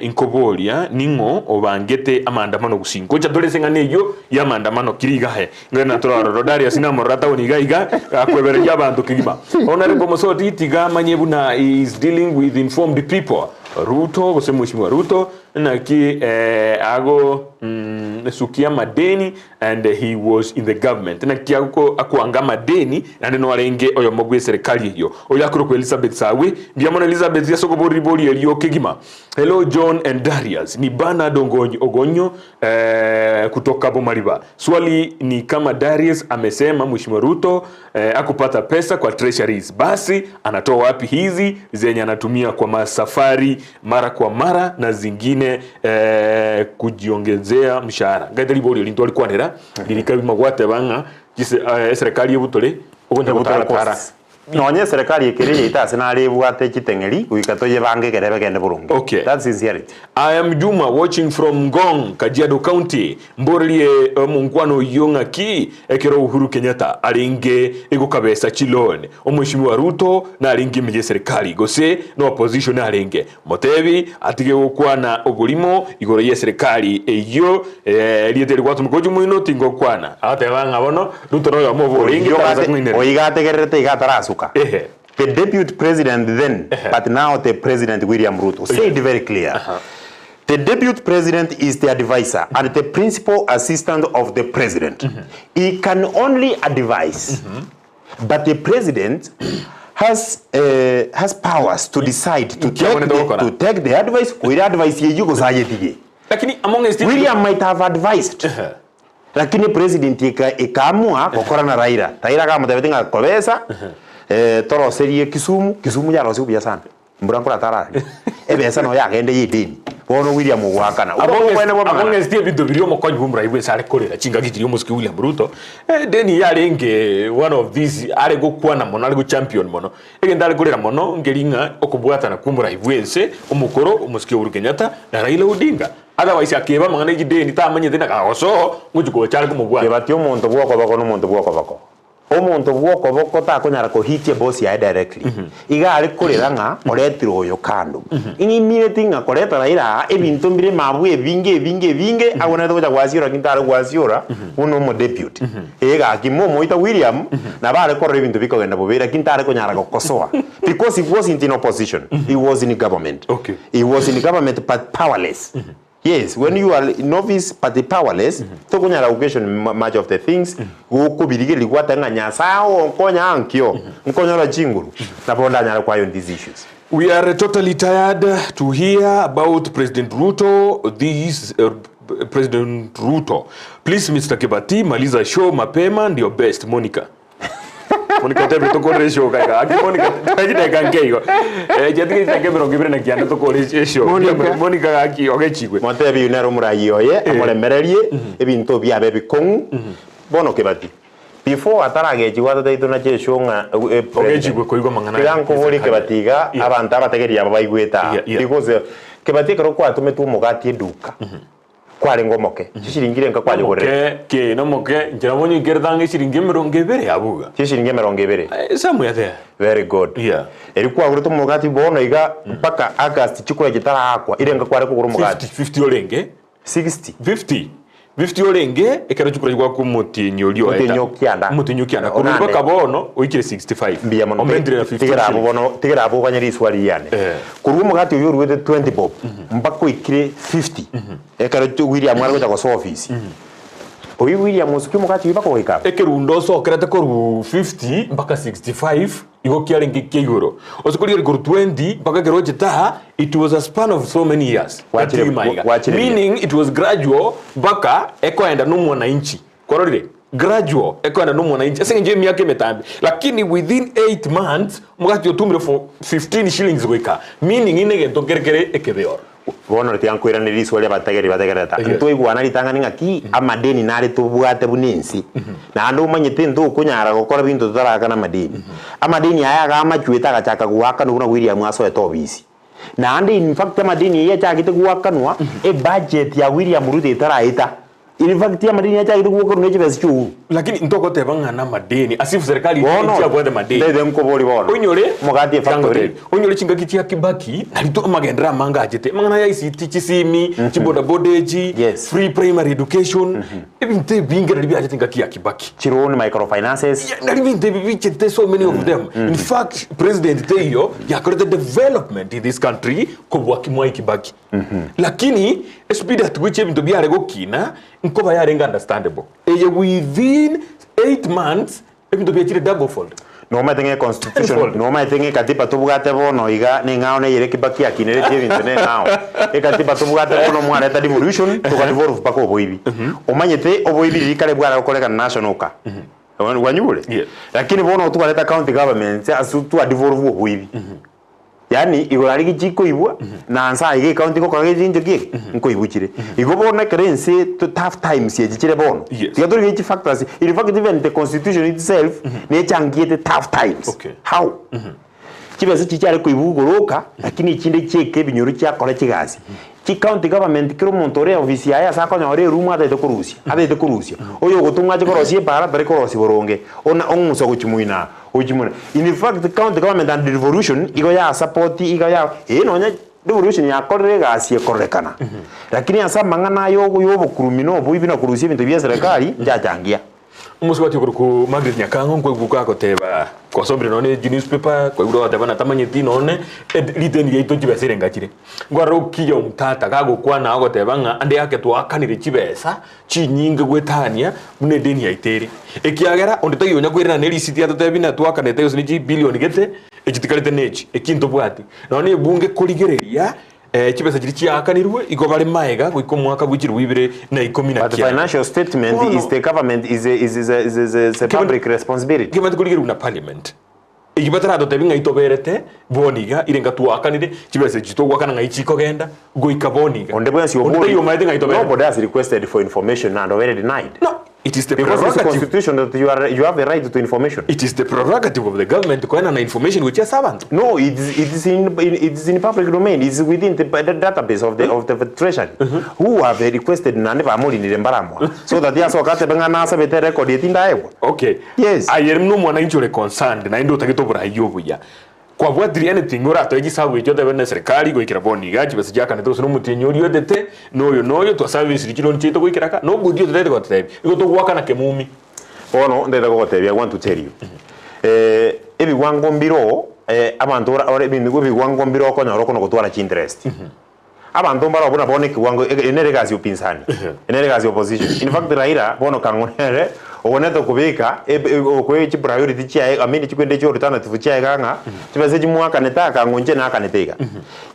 inkoboria, ning'o obangete amaandamano gusii? Ngocha tore ase eng'ana eyio y'amaandamano kiri iga aye. Ng'ina natore ororo Darius namorora town iga iga akwebereria abanto kegima. Honorable Mosoti tiga amanye buna he is dealing with informed people. Ruto gose Mheshimiwa Ruto naki eh, ago mm, sukia amadeni and he was in the government. Naki ago akwanga amadeni naende noarenge oyomo bwe serikali eyio. Oyo akorokwa Elizabeth Sawe. Mbuya mono Elizabeth ase okoboria ribori erio kegima. Hello John and Darius. Ni Bernard Ogonyo, Ogonyo eh, kutoka Bomariba. Swali ni kama Darius amesema Mheshimiwa Ruto eh, akupata pesa kwa treasuries, basi anatoa wapi hizi zenye anatumia kwa masafari mara kwa mara na zingine eh, kujiongezea mshahara. Ngaite ribori eri ntwarikwanera ririka bima gwateba ng'a chise eh, eserikali ebutore ogocha Ebutore gotara tara costs. Nonye eserekari ekere yaito ase nare ebwate chiteng'eri goika toyebange ekere begende boronge. Okay. That's sincerity. I am Juma watching from Ngong, Kajiado County. Mborerie omonkwana oyio ng'aki ekero Uhuru Kenyatta arenge egokabesa chiloan omweshimiwa Ruto narenge ime yeserikali gose no opposition arenge? Motebi atige gokwana oborimo igoro yeserikali eyio erieta eri gwatumeka gochia moino tingokwana. Agateba ng'a bono Ruto noyomo obo orenge Oyio tarasa gate- kong'ainereria. oyo iga ategererete iga atarasuka. Ehe. The deputy president then, but now the president William Ruto said very clear. The deputy president is the advisor and the principal assistant of the president. He can only advise, but the president has, uh, has powers to decide to take the, to take the advice, koira advice eyio gose ayetige. Lakini among William might have advised. Lakini president eka ekaamua gokora na Raila. Raila akamotebeti ng'a kobesa eh, toroserie Kisumu, Kisumu yarosigwe buya sana. Mbura nkoratara aria. Ebesa noyo yagende ye edeni. Bono William ogoakana. Obwo Amongst obwene bwa amang'ana. amongst ebinto biria omokonyi bw'omorai bwensi are korera chingaki chiria omosike William Ruto, eh, deni yarenge one of these are gokwana mono are gochampion mono. Egento are korera mono nkeri ng'a okobwatana kw'omorai bwense omokoro omosike Uhuru Kenyatta na Raila Odinga. Otherwise akeba amang'ana e chideni tamanyete na kagosoa ngochia gocha are komobwata. Kebati omonto bw'okoboko nomonto bw'okoboko. Omonto bw'okoboko takonyara kohitia eboss yaye directly. Iga are korera ng'a oretire oyo kando. Ing'imineti ng'a koreta Raila aa ebinto mbire mabwe ebinge ebinge ebinge agwenerete gocha gwasiora lakini tare gwasiora buna omodeputy. Ee gaki momoita William nabo are korora ebinto bikogenda bobe lakini tare konyara gokosoa because he wasn't in opposition, he was in government. Okay. He was in government but powerless. Yes, when you are in office but powerless, tokonyara go-question much of the things, gokobirigereria gwateba ng'a Nyasaye ogonkonya ankio, nkonyora chinguru, nabo ndanyare kwayon these issues. We are totally tired to hear about President Ruto this uh, President Ruto. Please Mr. Kibati maliza show mapema ndio best Monica. Monica otebire tokorere eshow kaika. Aki Monica chideka nke igo. Eh chiatige chideka emerongo ebere na kianda tokore eshow. Monica. Monica gaki ogechigwe. Motebi oyio nere omorayi oye, amoremererie, ebinto biabe ebikong'u, bono Kibati, before ataragechigwa atataitwe nache eshow ng'a eh, president. Ogechigwe koigwa amang'ana Tiga aya. nkobori Kibati iga, Yeah. abanto abategereria aba baigwete aa. Yeah, yeah. Because Kibati ekero kwatometwe omogati eduka, kwarenge omoke, chishiringi renka kwayogorerete? Omoke ki nomoke, inche nabo nyikerete ang'e eshiringi emerongo ebere abuga. Chishiringi emerongo ebere. Eh, somewhere there. Very good. Yeah. Erio kwagorete omogati bono iga mpaka August chikura chitaraakwa, irenga kware kogora omogati? 50, 50 orenge. 60. 50. 50 orenge ekero chikura chigwakwa omotienyi oria oeta. Omotienyi o kianda. Omotienyi o kianda. Korwa Onane. mpaka bono oikire 65. Mbuya mono. Omentire na 50 Tigera abwo shillings. bono, tigera abwo oganye riswali riane. Eh. Korwa omogati oyio oruete 20 bob mpaka oikire 50 ekero William are gocha gosoa ofisi. Oyio William osukia omogati oyio mpaka ogoika aba. Ekerundo osokerete korwa 50 mpaka 65 igo kiarenge kia igoro. Ase korigereria korwa 20 mpaka ekero ochete aa it was a span of so many years. Gwachire- Gatigima iga. gwachire buya. Meaning it was gradual mpaka ekoenda na omwananchi. Kwarorire? Gradual ekoenda na omwananchi ase eng'encho y'emiaka emetambe. Lakini within 8 months omogati otumire for 15 shillings goika. Meaning ine egento nkere kere ekebe oro. Bono tiga nkoiranerie riswali ri'abategereri bategererete. Yes. Ntwaigwana ritang'ani ng'aki amadeni nare tobwate buna ense. Naende omanyete ntokonyara gokora binto totarakana amadeni. Amadeni aya iga amachuete agachaka goakanwa buna William asoete obisi. Naende in fact amadeni ayio achagete goakanwa, ebudget ya William Ruto etaraeta. In fact amadeni achagete goakanwa ne chibesa chia Uhuru. Lakini ntogoteba ng'a namadeni, as if serikali Bono, nchiabwate madeni. ntaete nkoborie bono, Onyore, omogati tiga efactory. ngotebie, onyore chingaki chia Kibaki, nari to amagenderero amange achete, amang'ana ya ICT, chisimi, chibodaboda echi, Yes. free primary education, ebinto ebinge nari biachete engaki ya Kibaki. Chiloan, microfinances. Yeah, nari binto ebi bichete so many of them. In fact, president teiyo yakorete development in this country kobua Mwai Kibaki. Lakini espeed at which ebinto biare gokina nkoba yarenge understandable. Eye within 8 months ebinto biachire double fold. Nomaete ng'a econstitution, Tenfold. nomaete ng'a ekatiba tobwate bono iga neng'ao neyere Kibaki akineretie ebinto neng'ao. Ekatiba tobwate bono mwareta devolution, toka devolve mpaka oboibi. Omanyete oboibi riria kare bware gokorekana national ka. Kwanyure? Yeah. Lakini bono twareta county governments ase twa devolve oboibi. Yaani igoro aria chikoibwa, na nse aiga ecounty gokora gechincho ki eke, nkoibwa chire. Igo bono ekero ense to tough times echi chire bono, Yes. tiga torigererie chifactors, in fact even the constitution itself, nechangiete tough times. Okay. How? Chibesa echi chiare koibwa igoro oka, lakini echinde chiaika ebinyoro chiakora chigasi. Chicounty government kera omonto ore ofisi yaye ase akonyora eroom atagete korusia, atagete korusia. Oyo ogotomwa ache korosia epaara tari korosia boronge, ona ong'usa gochia moino gochia moino. In fact county government and devolution igo ya support iga ya eh nonya devolution yakorire egasi ekororekana, lakini ase amang'ana aya ogo ya obokurumi na oboibi na korusia ebinto bia eserekari nchachangia. Omosubati okorokwa Margaret Nyakang'o nkoigwa agoteba kwasomire nonye ne newspaper kwaigure ogoteba natamanyeti nonye riteni riaito chibesa ere ngachire. Nkwarora okiya omtata gagokwana agoteba ng'a ande yake twakanire chibesa chinyinge goetania buna edeni yaito ere. Ekiagera onde taiyo onya koirana ne risiti atotebi buna twakanete gose ne chibilioni gete echi tikarete nechi eki ntobwati. Nonye ebunge korigereria Chibesa chiria chiaakanirwe igo bare maega goika omwaka bwe chilifu ibere na ikomi na But kianda. financial statement Bono, is the government is a, is, is a, is a, is a, is a public responsibility. Kebwate korigerigwa na parliament. Eyio bataratotebie ng'ai toberete bono iga ire nga twaakanire chibesa echi togoakana ng'ai chikogenda goika bono iga. Onde bwensi Onde obori, taiyo omanyete ng'ai toberete. nobody has requested for information and already denied. No, it is the Because it's prerogative. constitution that you are you have a right to information. It is the prerogative of the government koenana information gochia ase abanto. No, it is, it is in, in it is in public domain. It's within the, the database of the of the treasury. Who have requested nande bamurinire mbaramwa so that yasoka atebe ng'a nasabete record etindaegwa. Okay. Yes. Aye ere nomwananchi ore concerned naende otagete oborai obuya. Kwabwatirie anything oratoe chisabu echio otebe ne serikali goikera bono iga chibesa chiakanete gose nomotienyi oria otete na oyo na oyo twaserviciri chiloni chiaito goikera aka nobody ototagete gototebia igo togoakana kemumi. Bono ntaete kogotebia I want to tell you eh, ebiwango mbiro eh, abanto ora ore ebiwango mbiro okonyora okona gotwara chiinterest. Abanto mbaro buna bono ekewango ege nere egasi ya upinzani, nere egasi ya opposition. In fact Raila bono kang'o nere ogonete kobeka eb okoe chipriority chiaye I mean chikwende chi alternative chiaye iga ng'a chibesa echi mwakanete aa kang'o inche nakanete iga.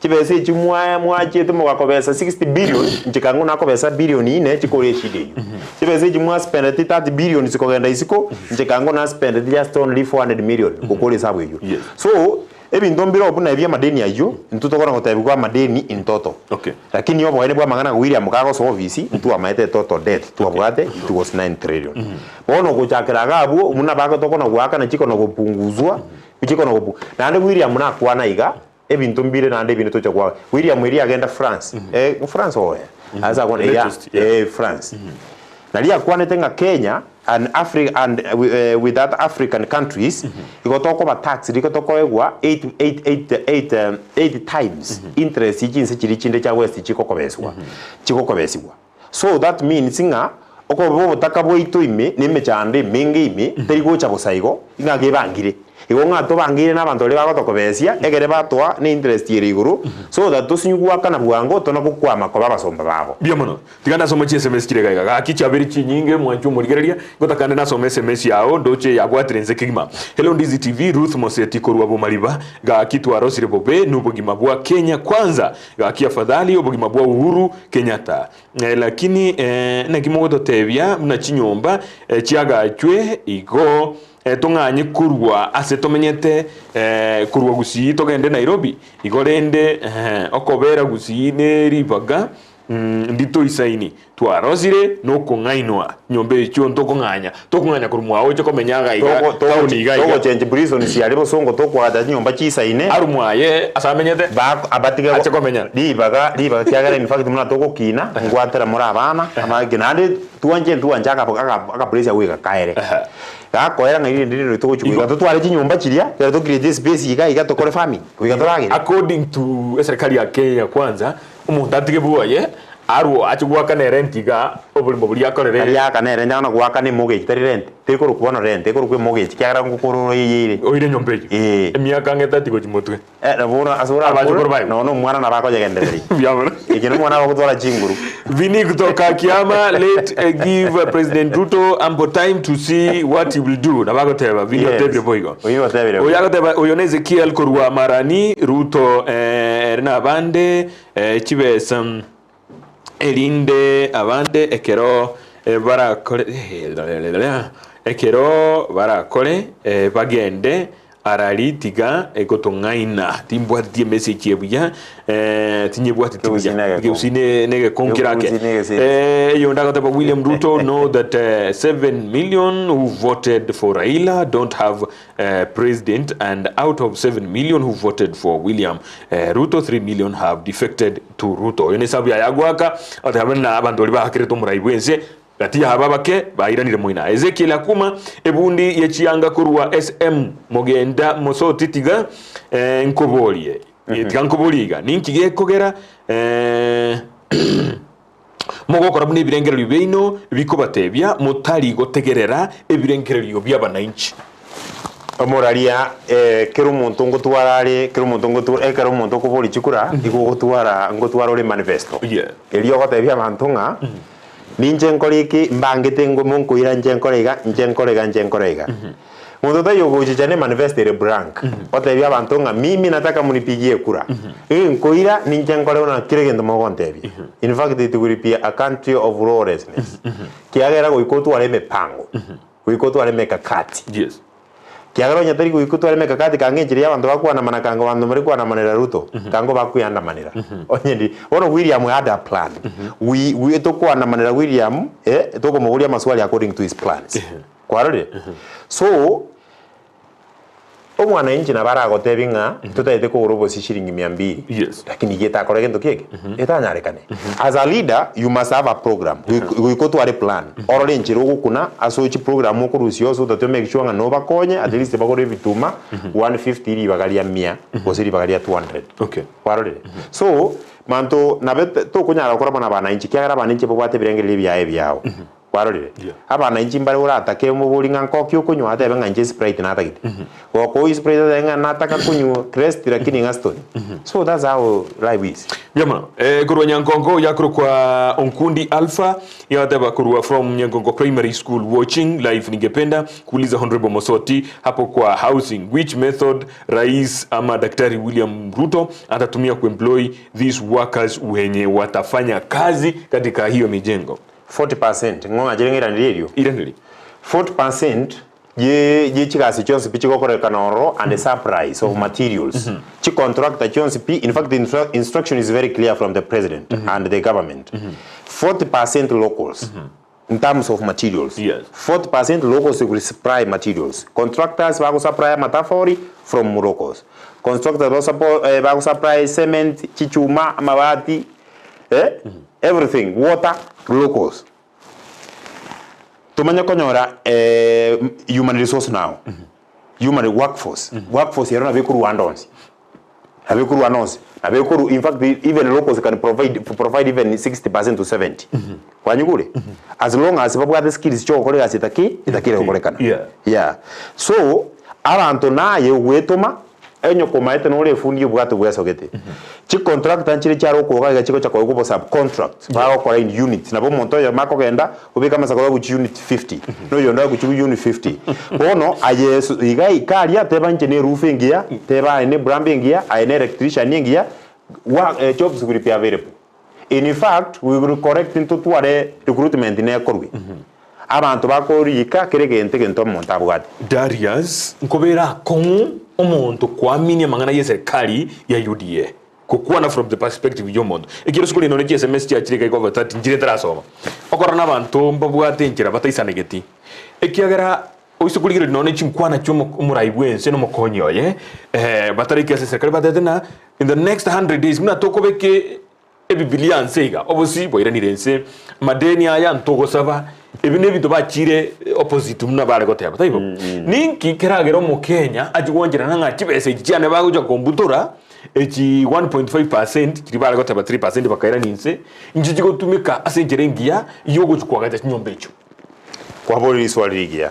Chibesa echi mwa mwachiete mogakobesa 60 billion inche kang'o nakobesa billion ine chikore eshida eywo. Chibesa echi mwaspendeti 30 billion chikogenda isiko inche kang'o naspendeti just only 400 million gokora esabu eywo. Yes. So Ebinto mbireo buna ebi amadeni ayio, intwe tokona gotebigwa amadeni in toto. Okay. Lakini oboene bw'amang'ana William kagosoa ofisi, ntwamaete total debt twabwate it was 9 trillion. Bono gochakera iga abwo, buna bago tokona goakana chikona gopunguzwa, chikona gopu naende William nakwana iga, ebinto mbire naende ebinde tocha goaka. William erio agenda France, eh France oye, ase akwana ya, Latest, yeah. eh France. Naria akwanete ng'a Kenya and Africa and with other African countries igo tokoba taxed igo tokoegwa 8 8 8 8 8 times interest ye chinse chiria chinde chia west chigokobeswa chigokobesiwa. So that means ng'a okoba obotaka bwaito ime na emechando emenge ime teri gocha bosa igo ng'a kebangire. Igo ng'a tobangeire na abanto baria bagotokobesia ekere batoa ne interest ere igoro so that tosinywe goakana bwango tona gokwama koba abasomba babo. Mbuya mono. Tiga ndasome chiSMS chire iga iga. Gaki chiabeire chinyinge mwanche omorigereria, ngotakande nasome SMS yao ndoche yabwatire inse kegima. Hello Ndizi TV, Ruth Moseti korwa Bomariba, gaki twarosire bobe nobogima bwa Kenya kwanza, gaki afadhali obogima bwa Uhuru Kenyatta. Eh, lakini eh, naki mogototebia buna chinyomba eh, chiagachwe igo eh, tong'anye korwa ase tomenyete eh, korwa Gusii togende Nairobi, igo rende eh, okobera Gusii ne ribaga. Nditoisaini, twarosire nokong'ainwa nyomba echio ntokong'anya, tokong'anya korwa mwao oche komenya iga iga town iga iga. Togochengi prison chiaria bosongo tokoagacha chinyomba chiisaine. Arwe mwaye ase amenyete Abatige ache komenya. Ribaga ribaga kiagera in fact buna togokina ngwatera more abana amaki naende twanche ntwanche aka pressure goika kaere. Gakoera ng'a rinde rinde togochi goika totware chinyomba chiria ekero to create espace iga iga tokore farming goika toragere. According to eserikali ya Kenya kwanza Omonto atige bwoye, arue ache goakana erenti iga oborimo boria akorere. Tari akana erenti, bono goakana emortgage, tari rent, teri korokwa bono rent, ekorokwa emortgage ekiagera ngokora oroyeyeire. Oire enyomba eyio Ee. emiaka ang'e tati gochia motwe. Eh, nabo bono ase Abachokoro orakore, baye. nonya na omwana nabo akoyegendereria. Mbuya mono. Eke na omwana abagotwara chinguru. Vinny kutoka Kiama, let give President Ruto ample time to see what he will do. Nabo agoteba, Vinny Yes. otebire boigo. Oyio otebire Oyo boigo. agoteba oyo ne Ezekiel korwa Marani, Ruto eh, ere nabande eh, chibesa erinde abande ekero eh, barakore ekero barakore eh, bagende Arari tiga gotong'aina, timbwateti emessage eye buya, eh, tinyebwateti Kegusii buya. negekongu. Kegusii ne- negekongu kerake. Kegusii negesese. Eh, eyo ndagoteba William Ruto know that eh, 7 million who voted for Raila don't have eh, president and out of 7 million who voted for William eh, Ruto 3 million have defected to Ruto. Oyo nesabu yaye agoaka oteba buna abanto baria bahakerete omorai bwense Gati y'aba abake bairanire moina. Ezekiel akuma ebundi ye chianga korwa SM Mogenda Mosoti tiga eh, nkoborie tiga nkoborie iga ninki gekogera eh, mogokora buna ebirengererio biaino bikobatebia motari gotegerera ebirengererio bi'abanainchi. Omoraria eh, kera omonto ngotwara are kera omonto ngotwara ekero omonto okoboria chikura igo ogotwara ngotwara ore manifesto. Yeah. Erio ogotebia abanto ng'a Ninche nkore iki, mbangete ngwe monkoira inche nkore iga, inche nkore iga, inche nkore iga. Monto taiyo ogochicha ne manifesto ere blank, otebie abanto ng'a mimi nataka munipigie ekura, ii nkoira ninche nkore buna kera egento mogontebia. In fact it will be a country of lawlessness. Kiagera goika otware emepango, goika otware emekakati. Yes. Kiagera onye tari goika otware emekakati kanga enchera y'abanto bakwanamana kanga abanto mbare kwanamanera Ruto, kanga obakweandamanera. Onye ndi bono William had a plan. We we tokwanamanera William eh, tokomoboria amaswali according to his plans. Kwarorire? So, omwananchi nabo aragotebi ng'a totaete kogora obosie shilingi mia mbili, Yes. lakini getakora gento kieke, etanyarekane. As a leader, you must have a program. Goika otware plan. Orore enchera ogokuna ase chiprogram okorusia ase otatwe make sure ng'a nobakonye at least bagore ebituma 150 ribaga ria mia gose ribaga ria 200. Okay. Kwarorire? So, manto nabe tokonyara gokora buna abananchi ekiagera abananchi babwate ebirengererio ebiaye ebiao. Kwarorire? Yeah. Abananchi mbare oratake omobori ng'a nkoki okonywa atebe ng'a inche Sprite natagete. Gokoa Sprite atebe ng'a nataka konywa Krest lakini ng'a Stony. So that's how life is. Mbuya mono. Eh, korwa Nyankongo yakorokwa Onkundi Alpha yateba korwa from Nyankongo Primary School watching live ningependa kuuliza Honorable Mosoti hapo kwa housing which method Rais ama Daktari William Ruto atatumia kuemploy these workers wenye watafanya kazi katika hiyo mijengo. 40% ng'o ng'achire ng'iranerie erio? Iranerie. 40% ye ye chigasi chionsi pi chigokorekana ororo and supplies of materials chicontractor chionsi pi in fact the instru instruction is very clear from the president and the government 40% locals in terms of materials Yes. 40% locals will supply materials contractors bagosupply amatafori from locals constructors bagosupply eh, bagosupply cement chichuma amabati eh, everything water locals Tomanye konyora human resource now, human workforce, workforce ero nabo ekorwa ande onsi, nabo ekorwa ande onsi, nabo ekorwa in fact even locals can provide provide even 60% to 70. Kwanyigure? As long as babwate skills chia ogokora egasi etaki etakire gokorekana. Yeah. Yeah. So, abanto naye ogwetoma Onye komaete nore efundi obwate bwesogete. Chicontractor nchire chiare okoga iga chigocha koegwa obo subcontract bagokora in units nabo omonto oyomo akogenda obeke amasakore agochia unit 50 na oyonde agochia unit 50. Bono aye eso iga ika aria teba inche ne roof engiya teba aye ne plumber engiya aye ne electrician engiya wa jobs will be available. In fact we will correct ntotware recruitment nekorwe. Abanto bakorika kera egento egento omonto abwate. Darius, Nkobera akong'u omonto koaminia amang'ana y'eserikari ya UDA. Gokwana from the perspective y'omonto. Ekero isiko rinde nonye chiSMS chiachire iga iga over 30 nchire ntarasoma. Okorora na abanto mbabwate enchera bataisanegeti. Ekiagera oise korigereria nonye chinkwana chia omo omorai bwense na omokonyi oye, bataraika ase eserikari batebete ng'a in the next 100 days buna tokobeka Ebibilia nse iga, obosi bwairanire ense, amadeni aya ntogosaba, ebi nebinto bachire opposite buna bare goteba, taibo? Ninki keragere omokenya achie gwancherana ng'a chibesa echi chiane bagocha kombutora, echi 1.5% chiria bare goteba 3% bakairania inse, inche chigotumeka ase enchera engiya yogochia koagacha chinyomba echio. Kwaborire riswali rigiya.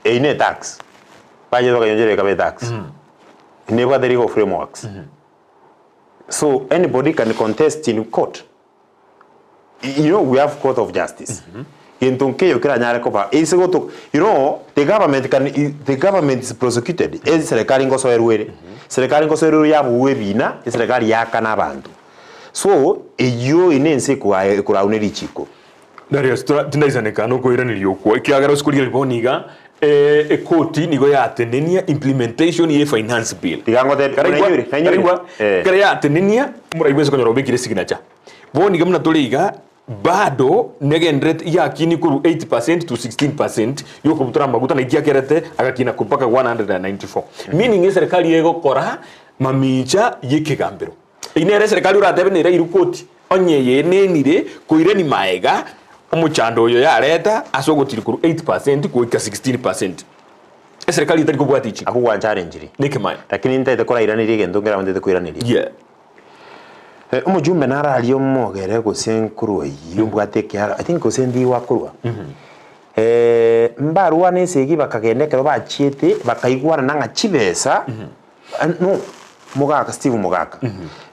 Eyio ne etax, bachete bakanyonchora ekaba etax. Nebwate legal frameworks. So anybody can contest in court. You know we have court of justice. Gento nkeyo keranyare koba ase goto you know the government can the government is prosecuted eserekari ngosoerwa ere serikali ngosoerwa ere yabuwa ebina eserekari yakana abanto so eyio eye nense ekoa ekorau ne richiko. Darius, tora tindaisaneka nokoiraneria okwo, ekiagera ase korigereria bono iga, eh, ekoti nigo yatenenia implementation ye finance bill. Tiga ngotebi, Karaigwa, nainyore, nainyore. karaigwa, Eh. ekero yatenenia, omorai bwensi okonyora obekire signature. Bono iga buna tore iga, bado negenderete yakini korwa 8% to 16% yokobutora amaguta naki akerete agakina korwa mpaka 194. Meaning eserikari egokora mamincha yekegambero. Eyio nere eserekari oratebe nere airwe koti, onye eyenenire koirani maega omochando oyo yareta ase ogotiri korwa 8% goika 16%. Eserekari etari kobwatia ichiko. Akwo gwancharenchiri. Nekemaene. Lakini ntaete korairaneria egento nkere ntete koiraneria. Yeah. Omojumbe naro aria omogere gose nkorwa eyio mbwate ekiara I think gose ndigwa akorwa. Mbarwane esegi bakagenda ekero bachiete bakaigwanana ng'a chibesa No, Mogaka, Steve Mogaka.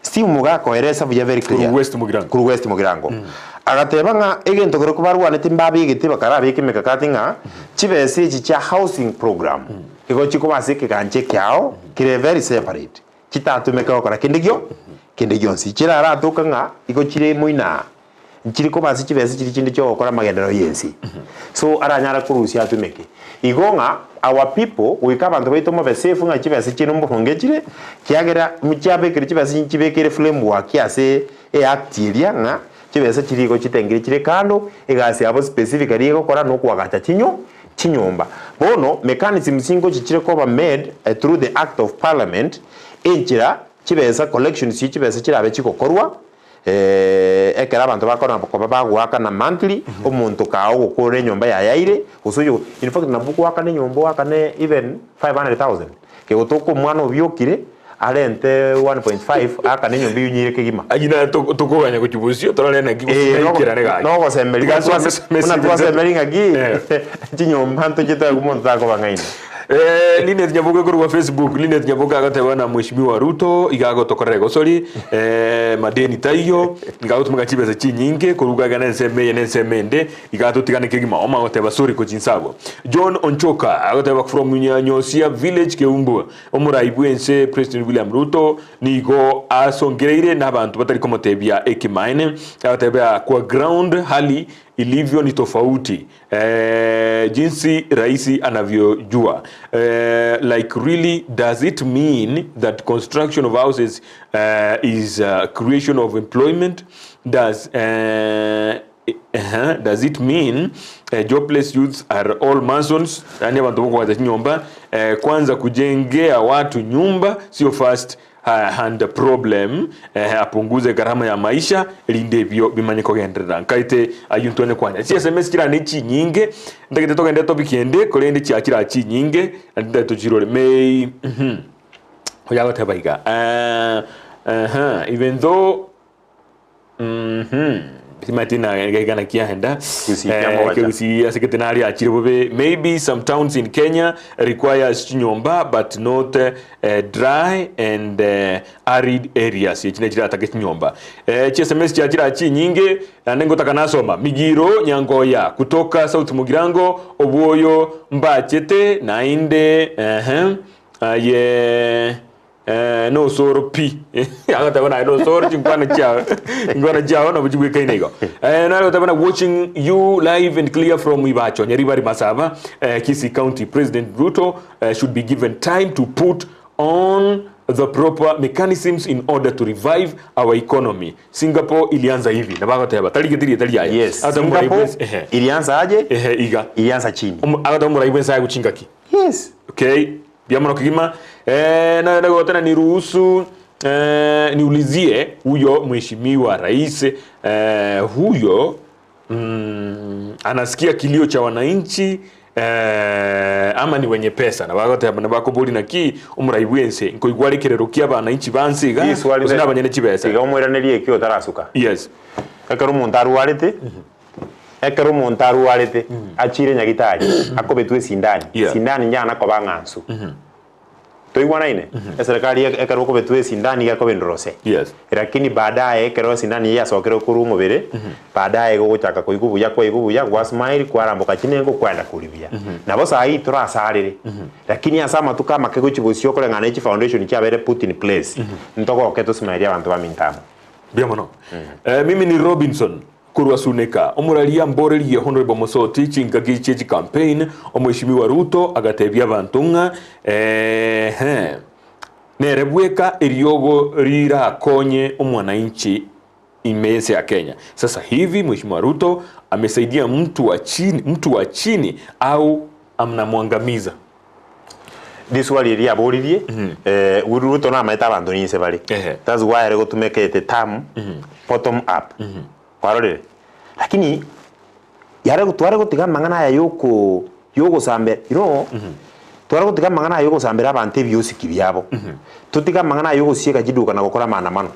Steve Mogaka oeresa buya very clear. Korwa West Mugirango. Korwa West Mugirango. Agateba ng'a egento keria barwanete mbabegete bakarabeka emekakati ng'a chibesa echi chia housing program igo chikoba ase ekegancha ekeao kere very separate chitatumeke gokora kende gio kende gionsi. Chiraratoka ng'a igo chire moino aa. Nchiri koba ase chibesa chiria chinde chi'ogokora amagenderero y'ense. So aranyare korusia atumeke. Igo ng'a our people goika abanto baito mobe safe ng'a chibesa chiaino mboronge chire, kiagera chiabekire chibesa nchibekere framework ase eact eria ng'a chibesa chiria igo chitengire chire kando, egasi yabo specifically egokora nokoagacha chinyo chinyomba. Bono mechanisms ngochi chire koba made through the act of parliament enchera chibesa collections chie chibesa chirabe chigokorwa, Ekero abanto bakona koba bagoakana monthly, omonto kaa ogokorera enyomba yaye aire, gose oyo in fact nabo ogoakana enyomba oakane even 500,000, kegotoka omwana obiokire arente 1.5 aakane enyomba eywo nyeire kegima. Ayio naye tokoganya gochia bosio torore naki gose naikerane gaki. Nogosemeria Tiga nsome SMS buna twasemeria ng'aki chinyomba ntochete agwo monto takoba ng'aini. Linet Nyaboke korwa Facebook, Linet Nyaboke agateba na Mheshimiwa Ruto iga agotokorera egosori, madeni taiyo, iga agotumeka chibesa chinyinge koruga iga nensemo eye nensemo ende, iga atotigane kegima. Omanye goteba sorry kochinsa abwo. John Onchoka agoteba from Nyosia village Keumbu, omorai bwense President William Ruto nigo asongereire nabanto batari komotebia ekimaene, agoteba kwa ground hali ilivyo ni tofauti. Jinsi raisi anavyojua like really does it mean that construction of houses is creation of employment does does it mean jobless youths are all masons yaani abanto bokogacha chinyomba kwanza kujengea watu nyumba sio first hand problem apunguze gharama ya maisha erinde ebio bimanye kogenderera. Nkaete ayio ntwane kwanya chi sms chira ne chinyinge ntagete togende topic ende korende chia chira chinyinge naende ntagete tochirore may mhm oyo agoteba iga uh, even though Timanyeti na naki kiaenda. Gusii kiamogocha. Kegusii ase gete nari achire bobe. Maybe some towns in Kenya requires chinyomba but not dry and arid areas. Echi ne chiratake chinyomba. Chi SMS chia chira chinyinge naende ngotaka nasoma. Migiro Nyangoya kutoka South Mugirango obwoyo mbachete naende aye Eh, nosoro pi. Agateba naye nosoro chinkwana chiao. Chinkwana chiao nabo chibwekaine igo. Eh, nare goteba na watching you live and clear from Ibacho, Nyaribari Masaba, eh, Kisii County. President Ruto eh, should be given time to put on the proper mechanisms in order to revive our economy. Singapore ilianza hivi. Na bagoteba tari gete rieta riaye. Yes. Agoteba omorai Singapore bwensi ehe. ilianza aje? Ehe iga. Ilianza chini. Agoteba omorai bwensi aye gochingaki. Yes. Okay. Mbuya mono kegima. Eh, na na tena niruhusu eh, niulizie huyo mheshimiwa rais eh, huyo anasikia kilio cha wananchi eh, ama ni wenye pesa na bagoteba na bakobori naki omorai bwense nkoigwa are ekerero kia abananchi banse iga Riswali gose re- nabanyene chibesa. Iga omoiranerie ekio otarasuka. Yes. Ekero omonto arwarete, ekero omonto arwarete, achire nyagitari, akobetwa esindani, Yeah. sindani nyana koba ng'ansu. Toigwanaine? Eserekari ekero okobetwa esindani iga ekobendera ose. Yes. Lakini baadaye ekero esindani eyio yasokire korwa omobere, baadaye igo ogochaka koigwa buya kwaigwa buya, gwa smile, kwaramboka chinengo kwaenda koria buya. Nabo saa hii torasarere, lakini ase amatuko amake gochia bosio okoreng'ana ne chifoundation chiabeire put in place, ntogoke tosmairie abanto baminto amo. Mbuya mono. Eh, mimi ni Robinson korwa Suneka. Omoraria mborerie Honorable Mosoti chingaki chie chicampaign, Omweshimiwa Ruto agatebia abanto ng'a eeh nere bweka eriogo rirakonye omwananchi ime y'ense ya Kenya. Sasa hivi Mheshimiwa Ruto amesaidia mtu wa chini, mtu wa chini au amnamwangamiza? Riswali eria aboririe, eh, Ruto namaete abanto ninse bare. Ehe. That's why are gotumeka ete term bottom up. Kwarorire? Lakini yare tware gotiga amang'ana aya yoko yogosambera you know, tware gotiga amang'ana aya yogosambera abanto ebiosiki biabo. Totige amang'ana aya yogosieka chiduka na gokora maandamano.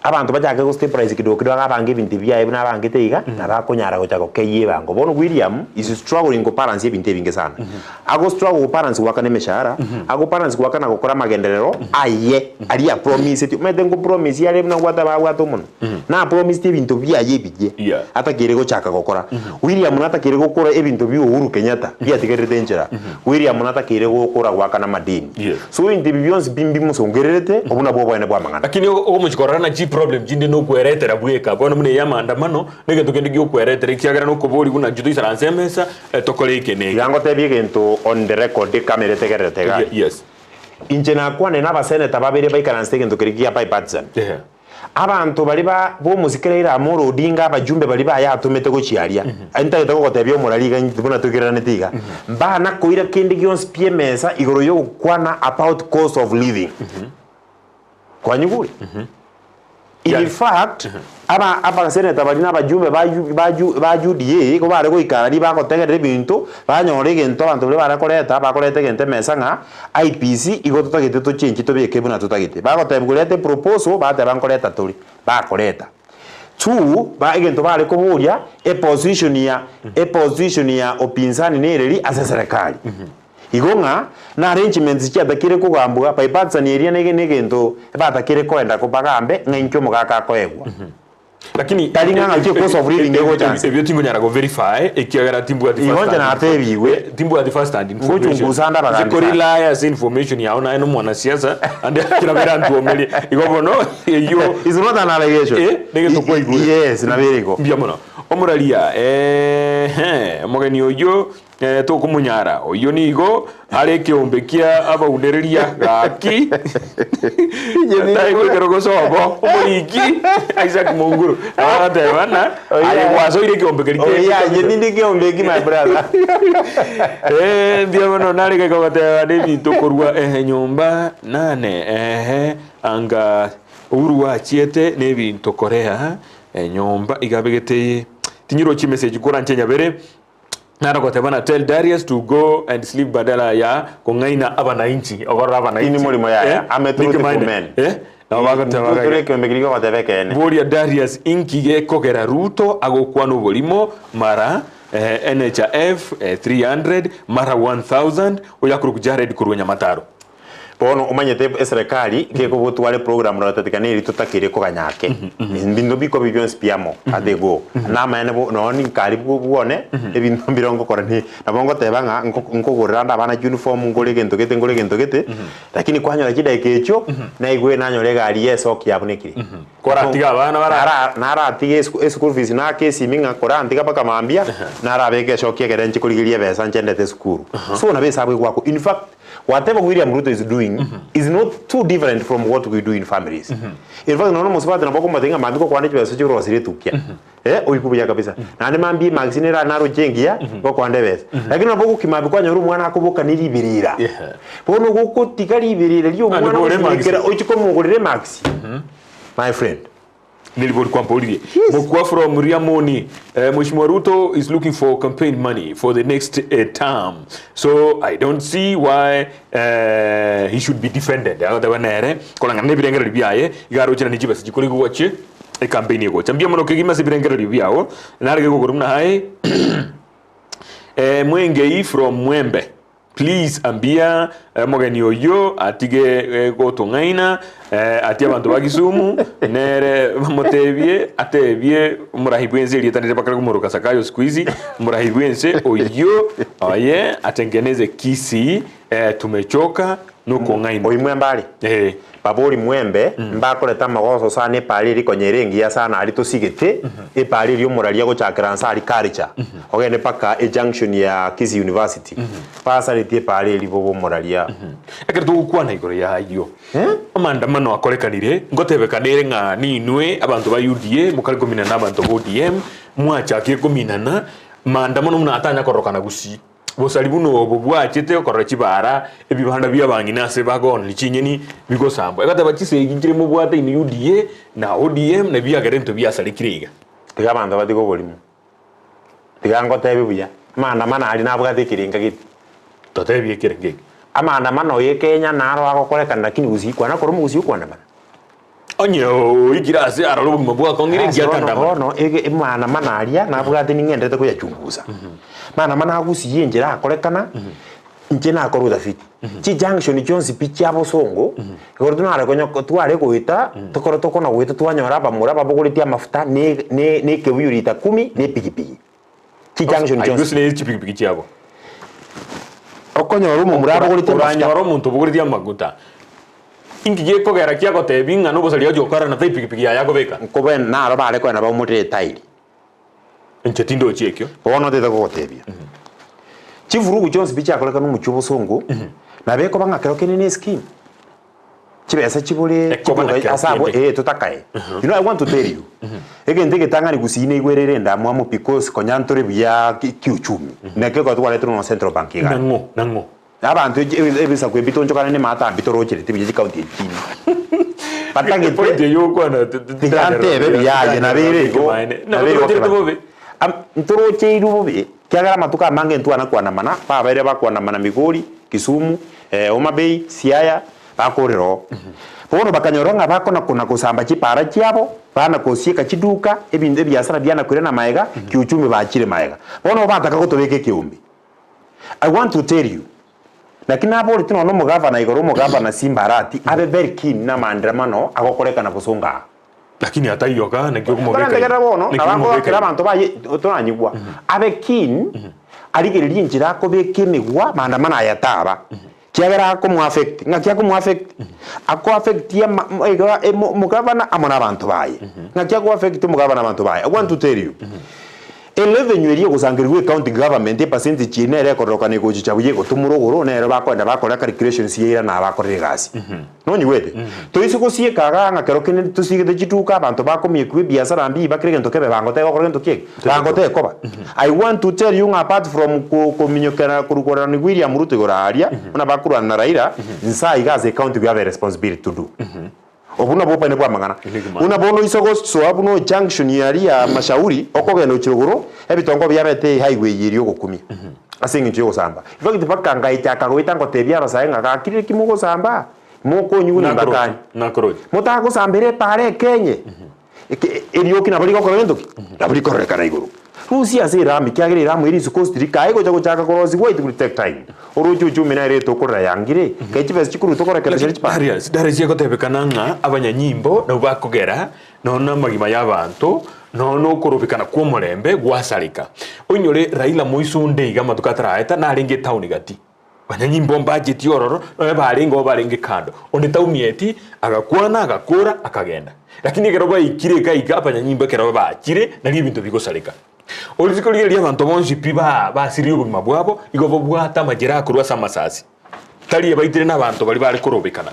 Abanto bachake go stabilize kidogo kidogo abange ebinto biaye buna abangete iga, nabo akonyara gocha gokeyia ebango. Bono William is struggling go balance ebinto ebinge sana. Ago struggle go balance goakana emeshahara, ago balance goakana gokora amagenderero aye aria apromiseti. Omanyete nko promise are buna gwateba abwate omonwa. Na promiseti ebinto biaye ebiya atakeire gochaka gokora. William natakeire gokora ebinto bia Uhuru Kenyatta biatigerete enchera. William natakeire gokora goakana amadeni. So ebinto ebi bionsi pi mbimosongererete, obwo nabwo oboene bw'amang'ana. Lakini ogomochia korora naki chiproblem chinde nokweretera bweka. Bono buna eye amaandamano, negento kende giokweretera ekiagera nokoboria buna intwe toisaranse emesa tokore eke na eke. Tiga ngotebie egento on the record ekamera etegererete iga. Yes. Inche nakwane na abaseneta babere baikaransete egento keria gia bipartisan. Ehe. Abanto baria ba b'omosike Raila Amolo Odinga abajumbe baria baye atomete gochia aria, ntagete gogotebia omorari iga intwe buna toikeranete iga, mbana koira kende gionsi pi emesa igoro y'ogokwana about cost of living. Kwanyigure? In Yani- fact, aba abaseneta baria na abajumbe ba U- ba U- ba UDA igo bare goikara riria bagotegerera ebinto, banyora egento abanto baria bare koreta, bakoreta egento emesa ng'a IEBC igo totagete tochenchie tobeke buna totagete. Bagotebiwa reta eproposal, bateba nkoreta tore, bakoreta. Two, ba egento bare koboria, eposition ya eposition ya upinzani nereri ase eserekari. Igo ng'a na arrangements chiatakire kogambwa, bipartisan eria nege negento batakire koenda ko bagambe ng'a inki omogaka akoegwa. Lakini Tari ng'a ng'aki cost of living egocha nse. Ebio tingonyara go verify ekiagera timbwati Igo first inche hand natebigwe. Timbwati first hand information. Ngochungusa ande abagambi Nse sana. korely ase information yao naye na omwanasiasa ande kera berantuomerie. Igo bono eyio It's not an allegation. Eh, negento kwaigure. Yes, nabere igo. Mbuya mono. Omoraria, eeh, omogeni oyio eh, tokomonyara. Oyio nigo are ekeombe kia abaunereria gaki. Tari goikera gosobo omoriki Isaac Monguru. Nabo agateba ng'a aye gwasoire ekeombe keria Oyo kia- inche tindi ekeombe eki my brother. Eh, mbuya mono nare geka goteba nebinto korwa ehe nyomba nane ehe anga Uhuru achiete nebinto korea enyomba iga abegete tinyirochi emessage koranche nyabere naro goteba na tell Darius to go and sleep badala ya kong'aina abanainchi okorora abanainchi Ini morimo yaya, Eh, I'm a niki truthful mind man. eh nabo bagoteba Ntore gaiga. ekeombe keria gogoteba ekeene. Boria Darius inki gekogera Ruto agokwana oborimo mara eh, NHIF eh, 300 mara 1000 oyakorokwa Jared korwa Nyamataro. Bono omanyete eserekari gekogotwara eprogram rotatika neri totakeire koganya ake. Ebinto bikobi bionsi pi amo at the go. Namaene bo nonye ninkari bwo bwone ebinto mbire ngokora ni nabo ngoteba ng'a nko nkogorera ande abana chiuniform ngore egento gete ngore egento gete, lakini kwanyora chidakika echio, naigwe nanyora egari ya esoki yabunekire. Koratiga abana bara Nara naratiga esu eschool fees nake esimi ng'a korantiga mpaka mambia, narabeka eshoki ekere nche korigeria ebesa nchendete esukuru. So nabo esabu egwakwa in fact. Whatever William Ruto is doing is not too different from what we do in families. In fact, nonya omosubati nabo okomotebia ng'a mambia gokwana chibesa chikorosire etukia. Eh, oikwe buya kabisa. Naende mambia emax nere naroche engiya, gokwana ebesa. Lakini nabo ogokia mambia kwanyora omwana akoboka ne riberera. Yeah. Bono gogotiga riberera ria omwana Naende bore emax. gosimekera ochie komogorera emax. My friend. Nilibori kwamboririe. Yes. Mokua from Riamoni. Mheshimiwa Ruto is looking for campaign money for the next term. So I don't see why he should be defended. Agoteba nere koreng'ana na ebirengererio biaye iga aroche na chibesa chikore gochie ecampaign egocha. Mbuya mono kegima ase ebirengererio biao. Narege gokora buna aye Mwengei from Mwembe. Please ambia omogeni oyio atige gotong'aina atie abanto ba Kisumu nere bamotebie atebie omorahi bwense erieta rire bakare komoroka Zakayo siku hizi omorahi bwense oyio oye atengeneze Kisii tumechoka nokong'ainwa. Oyio mwembe are? Eh. Babori mwembe mbakorete amagoso sana epara eria konya ere engiya sana aria tosigete epara eria omoraria agochakera nse aria Karicha ogende mpaka ejunction ya Kisii University basaretie epara eria bobe omoraria. Ekero togokwana igoro y'ayio, amaandamano akorekanire, ngotebekana ere ng'a ninwe abanto ba UDA mokare kominana na abanto ba ODM, mwachakire kominana, maandamano buna atanya kororokana gusii. Bosari buna obo bwachete okorora chibaara, ebibanda bi'abang'ina ase bakoonania chinyeni bigosambwa. Egateba chisegi nchire mobwate inwe UDA na ODM na biagera ebinto biasarekire iga. Tiga abanto batige oborimo. Tiga ngotebie buya, amaandamano aria nabwate ekerenga gete. Totebie ekerenga eke. Amaandamano ye Kenya naro agokorekana lakini gusii kwana korwa omogusii okoandamana. Onye oikire ase arore obogima bwakong'ire Ase bono ngiatandamana. bono ege maandamano aria nabwate ning'enderete koyachungusa. Maandamano agusii enchera akorekana, inche nakora utafiti. Chijunction chionsi pi chia bosongo, igoro tonare konya tware goeta, tokoro tokona goeta twanyora abamura babogoretie amafuta ne ne ne ekebuyu lita kumi na epigipigi. Chijunction Ayio chionsi. gose ne chipigipigi chiabo. Okonyora omomura abogoretie amafuta. Oranyore omonto obogoretie amaguta, inki gekogera kiagotebia ng'a nobosari ochia gokora na epigipigi yaye akobeka? Nkobe naro bare koenda baumorere etairi. Inche tindochi ekio. Bono ntete kogotebia, chivurugu chionsi pi chiakorekana omochie obosongo, nabo ekoba ng'a kero kende ne escheme, chibesa chibore Ekoba na chiburuga kero ase abwo kende. eh totakae. You know I want to tell you, egento egetang'ani gusii naigwere ere endamwamu because konya ntore buya ki kiuchumi, naki ekero twareterwe nonya Central Bank igaa. Nang'o? Nang'o? Abanto ebisaku ebi tonchokane nemaato aa mbitorochereti buya chikaunti echi chinde. Point Batagete eyio ogokwana tiga ntebe buya aye nabo ere igo, nabo ere Nabo igo bobe. Ntorocheirwe bobe kiagera amatuko amange ntwana kwanamana, babeire bakwanamana Migori, Kisumu, Homa Bay, Siaya, bakorera oo. Bono bakanyora ng'a bakona kona gosamba chipara chiabo, bana gosieka chiduka, ebinto ebiasara biana koirana maega, kiuchumi bachire maega. Bono bataka gotobeka ekeombe. I want to tell you, naki naboretie nonya omogavana igoro omogavana Simba Arati abe very keen namaanderamano agokorekana bosongo aa. Lakini ataiyoka naki okomobeka Torantegerera bono, Naki nabo okomobeka agoakera abanto baye toranyigwa, abe keen arigererie enchera akobeka emegwa maandamano aya taba, kiagera akomo affect, ng'aki akomo affect? Ako affect ama iga omogavana amo na abanto baye, ng'aki ako affect omogavana abanto baye? I want to tell you. Erevenue eria egosangerigwa ecounty government epercentage eye nere ekororokana egochicha buya egotomora ogoro nero bakoenda bakora calculations yairana abakorire egasi. Nonyigwete? Toise gosieka igaa ng'a kero kende tosiegete chituka abanto bakomiekwa ebiasara mbiyi bakere egento kebe bangoteba gokora gento kiege? Bangoteba koba. I want to tell you ng'a apart from kominyokera korwa kororana William Ruto igoro aria buna bakorwana na Raila, nsa iga as a county we have a responsibility to do. Obwo nabwo oboene bw'amang'ana. Buna bono oise gosoa buna ejunction aria ya Mashauri okogenda gochia rogoro, ebitongo biabete ehighway eria ogokumia ase eng'encho y'ogosamba. In fact mpaka ngaichaka goeta ngotebia abasae ng'a gaki riria mogosamba, mokonyigwa nimbakanye. Nakoroche. Motagosambera epaara ekenye, Eke erioki nabo rigokora gento ki? Nabo rikororekana igoro. Rusia ase erami, ekiagera eramu ere isiko ositiri kaye gocha gochaka korosigwa it will take time. Oroche ochumi nere etokorera yangire, kae chibesa chikorwa tokorekereria Lakini chipara. Darius, Darius egotebekana ng'a abanyanyimbo nabwo bakogera nonya amagima y'abanto, nonya okorobekana kw'omorembe gwasareka. Oinyore Raila moiso onde iga amatuko ataraeta narenge etown gati. Banyanyimbo mbachetie ororo, nonya barenge oo barenge kando. Onde taumieti, agakwana, agakora, akagenda. Lakini ekero baikire iga iga, abanyanyimbo ekero bachire, nario ebinto bigosareka. Orisiiko riria ri'abanto bonsi pi ba basiririe obogima bwabo, igo babwate amajeraha korwa ase amasasi. Tari ebaitire nabanto baria bare korobekana.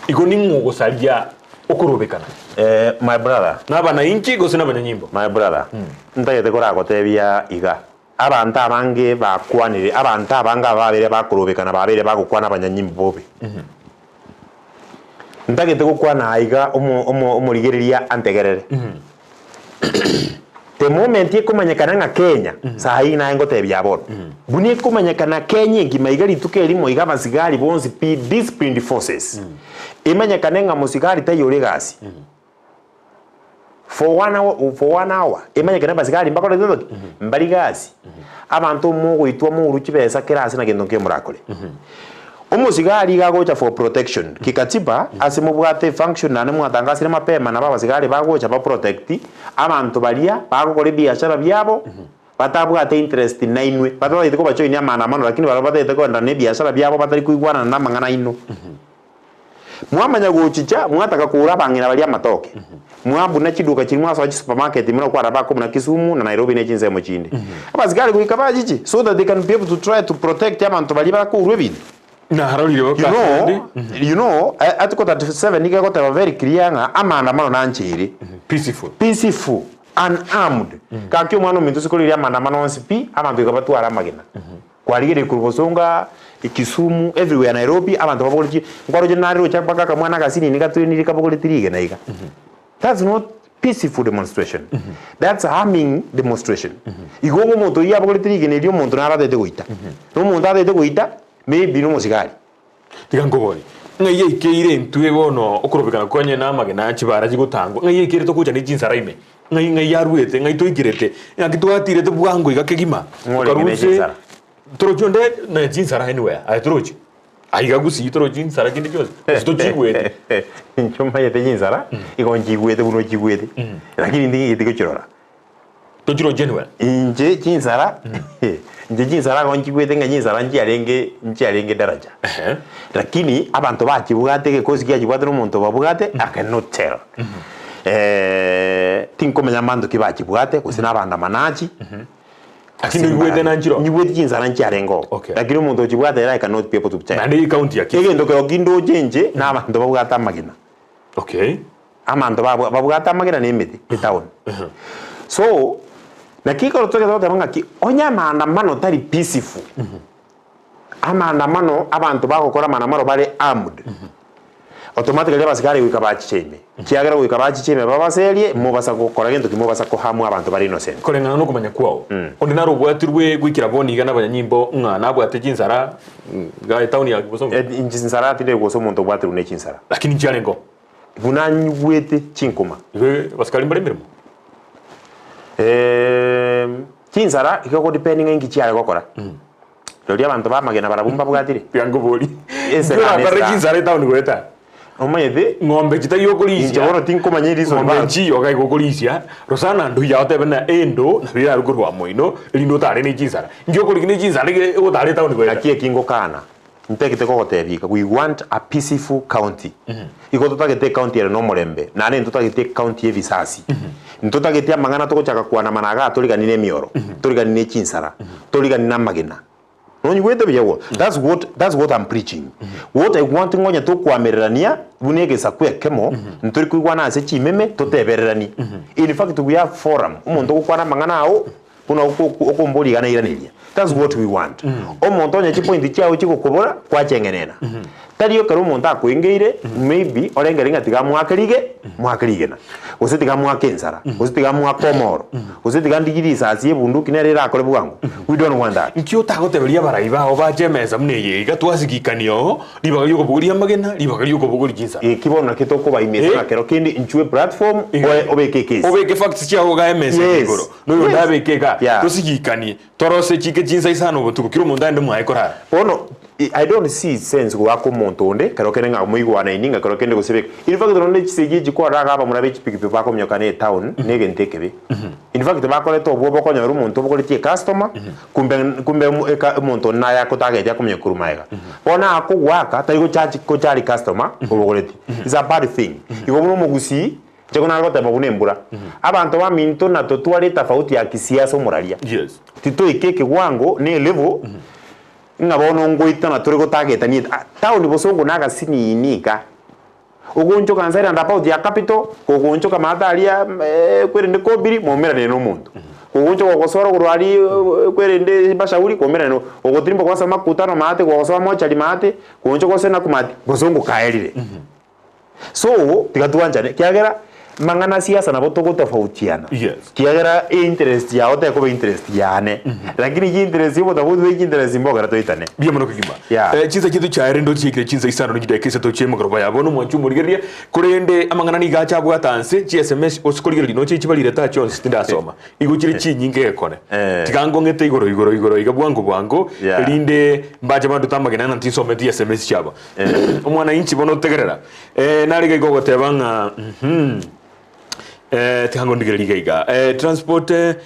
Igo ning'o ogosaria okorobekana? Eh, my brother. Nabanainchi gose nabanyanyimbo? My brother, ntagete koragotebia iga, abanto abange bakwanire, abanto abange aba babeire bakorobekana babeire bagokwana abanyanyimbo bobe. Ntagete gokwana aiga omo omo omorigereria antegerere. The moment ekomanyekana ng'a Kenya, saa hii naye ngotebia bono, buna ekomanyekana Kenya engima iga rituko erimo iga abasigari bonsi pi disciplined forces, emanyekane ng'a mosigari taiyo ore egasi, for one hour, for one hour, emanyekane abasigari mbakorete ntoki? Mbari gasi. Abanto mogoitwa mourwe chibesa kera ase na gento nke morakore. Omosigari iga agocha for protection kikatiba ase mobwate efunction naende mwatangasire mapema nabo abasigari bagocha ba protect abanto baria bagokora ebiashara biabo batabwate interest nainwe batatagete kobajoinia amaandamano lakini barabwo batagete koenderera na ebiashara biabo batari koigwanana na amang'ana aino. Mwamanya gochicha mwataka koura abang'ina baria amatoke mwabuna chiduka chiria mwasoa chisupermarket ime nokwarora bakobuna Kisumu na Nairobi ne chinsemo chinde. Abasigari goika bachiche so that they can be able to try to protect abanto baria bakourwa ebinto. Narorire You boka know, ande. you know, eh, Article 37 nigo egoteba very clear ng'a amaandamano nancheire. Peaceful. Peaceful, unarmed. Gaki omwana ominto ase korigereria amaandamano onsi pi, abanto goika batware amagena. Kwarigereria korwa Bosongo, Kisumu, everywhere Nairobi, abanto babogoretie, nkwaroche nare roche mpaka akamwana agasinini gatwenire kabogoretie rigena iga. That's not peaceful demonstration. That's arming demonstration. Igo obe omonto oyio abogoretie rigena erio omonto naro atagete goita. Na omonto atagete goita, maybe nomosigari. Tiga nkoborie, ng'ai yaikeire intwe bono okorobekana kwanye na amagena chibara chigotangwa, ng'ai yaikeire togocha ne chinsara ime? Ng'ai ng'ai yaruete, ng'ai toikerete, ng'aki twatirete bwango iga kegima, Ng'o orenge ne tokarwa inse chinsara? torochi onde ne chinsara anywhere, aye torochi? Aiga gusii torochi chinsara kende chionsi, gose tochigweti. Inche omanyete chinsara, igo nchigwete buna ochigwete, lakini nting'igeti gochirora. Tochirochi anywhere. Inche chinsara, inche chinsara igo nchigwete ng'a chinsara nchiarenge nchiarenge daraja. Ehe. Lakini abanto bachibwate egekosi kiachibwate na omonto obabwate, I cannot tell. Tinkomenya mbanto ki bachibwate, gose na abandamanachi. Lakini oigwete na nchiro? Nyigwete chinsara nchiarenge oo. Okay. Lakini omonto ochibwate ere I cannot be able to tell. Naende ecounty ya Kisii. Egento kero kindoche inche, na abanto babwate amagena. Okay. Abanto babwa babwate amagena na emete etown. So, naki ekero togete goteba ng'aki, onye amaandamano tari peaceful, amaandamano abanto bagokora amaandamano bare armed, automatically abasigari goika bachiche ime, ekiagera goika bachiche ime babaserie, mobasa gokora gento ki mobasa kohamwa abanto bare innocent. Koreng'ana nokomanya kwao, onde naro obwatirwe goikera bono iga nabanyanyimbo ng'a nabwate chinsara iga etown ya Bosongo? Inche chinsara tindari gose omonto obwatirwe ne chinsara. Lakini nchiarenge oo? Buna nyigwete chinkuma. Igo abasikari mbare emeremo. Chinsara igo egodepend ng'a inki chiare gokora. Rirorio abanto b'amagena barabwo mbabwatire. Tiga nkobori. Ese Inki nane orakore esira. chinsara etown goeta? Omanyete, Ng'ombe chitaiyo inche okorisia. bono tinkomanya ereason Ng'ombe ba- nchiyo iga okorisia, rosana nduya otebe ng'a endo nabo erarwe korwa moino, erinde otare ne chinsara. Inki okorigia ne chinsara iga ogotara etown goeta? Naki eki ngokana, Ntagete kogotebia iga, we want a peaceful county. Igo totagete ecounty ere nomorembe, naende ntotagete ecounty y'ebisasi. Ntotagete amang'ana togochaka kwanamana igaa torigani nemioro, torigani ne chinsara, torigani namagena. Nonyigwete buya igo? That's what, that's what I'm preaching. What I want ng'onye tokoamererania buna egesaku ekemo, ntori koigwana ase chimeme, totebereranie. In fact we have forum, omonto ogokwana amang'ana ao, Buna okomboria iga nairaneria. That's what we want. Omonto onye chipointi chiao chigokobora, kwacheng'enena. Tari ekero omonto akoengeire, maybe orengere ng'a tiga amoake rige, moake rigena. Gose tiga amoake ensara, gose tiga amoake omoro, gose tiga ndigie risasi ebunduki nere erakore bwango. We don't want that. Nki otagoteberia abarai bao bache emesa buna eye iga twasigikania oo, ribaga riokobogoria amagena, ribaga riokobogoria chinsara. Eki bono naki tokobaimesa Eh. ng'a kero kende inchwe platform, oe obeke ekesi. Obeke facts chiao iga emesa eye Yes. igoro. Noyonde Yes. abeke iga, Yeah. tosigikanie, torose chike chinsa isano botuko, kera omonto aende mwaye korara. Bono I don't see sense goaka omonto onde kero kende ng'a moigwanaini ng'a kero kende gose beka. In fact nonye ne chisegi echi kwarora iga abamura be chipikipiki bakominyoka na etown na egento ekebe. In fact bakoreta obwoba okonyora omonto obogoretie ecustomer kumbe kumbe eka omonto onde naye akotagetie akominyoka korwa magega. Bono akogoaka tari gochachi gochari customer obogoretie. It's a bad thing. Igo buna omogusii Inche nare goteba buna embura. Abanto baminto na totware etafauti ya kisiasa omoraria. Yes. Titoika ekewango na elevel. Ng'a bono ngoitana tore gotagetania town bosongo na agasinini iga. Ogoonchoka nse round about ya capital, kogoonchoka maate aria kwerende kobiri, mwaumeranire na omonto. Kogoonchoka gosoa rogoro aria kwerende mashauri, kwaumerana na ogotirimboka gosoa makutano maate, gosoa mochari maate, kogoonchoka gose nakumaati, bosongo kaerire. So, tiga twanchane, ekiagera mang'ana siasa nabo togotofautiana. Yes. Kiagera interest yao tekoba interest yane, lakini chi interest obotofauti bwe chi interest mbogera toitane. Mbuya mono kegima. Yeah. Eh, chinsa chiaito chiaere ndo chiikire chinsa isano ne chidakika isato chia emegoroba ya bono mwanche omorigereria korende amang'ana nigo acha abwate anse chi sms ose korigereria noche chibarire taa chionsi tindasoma igo chire chinyinge gekone Eh. tiga ngong'ete igoro igoro igoro iga bwango bwango Yeah. erinde mbache bandute amagena ng'a tinsometi sms chiabo Omwananchi bono otegerera, eh, nare iga ogoteba ng'a mhm, eh, tiga ngondigererie iga iga eh, transport eh,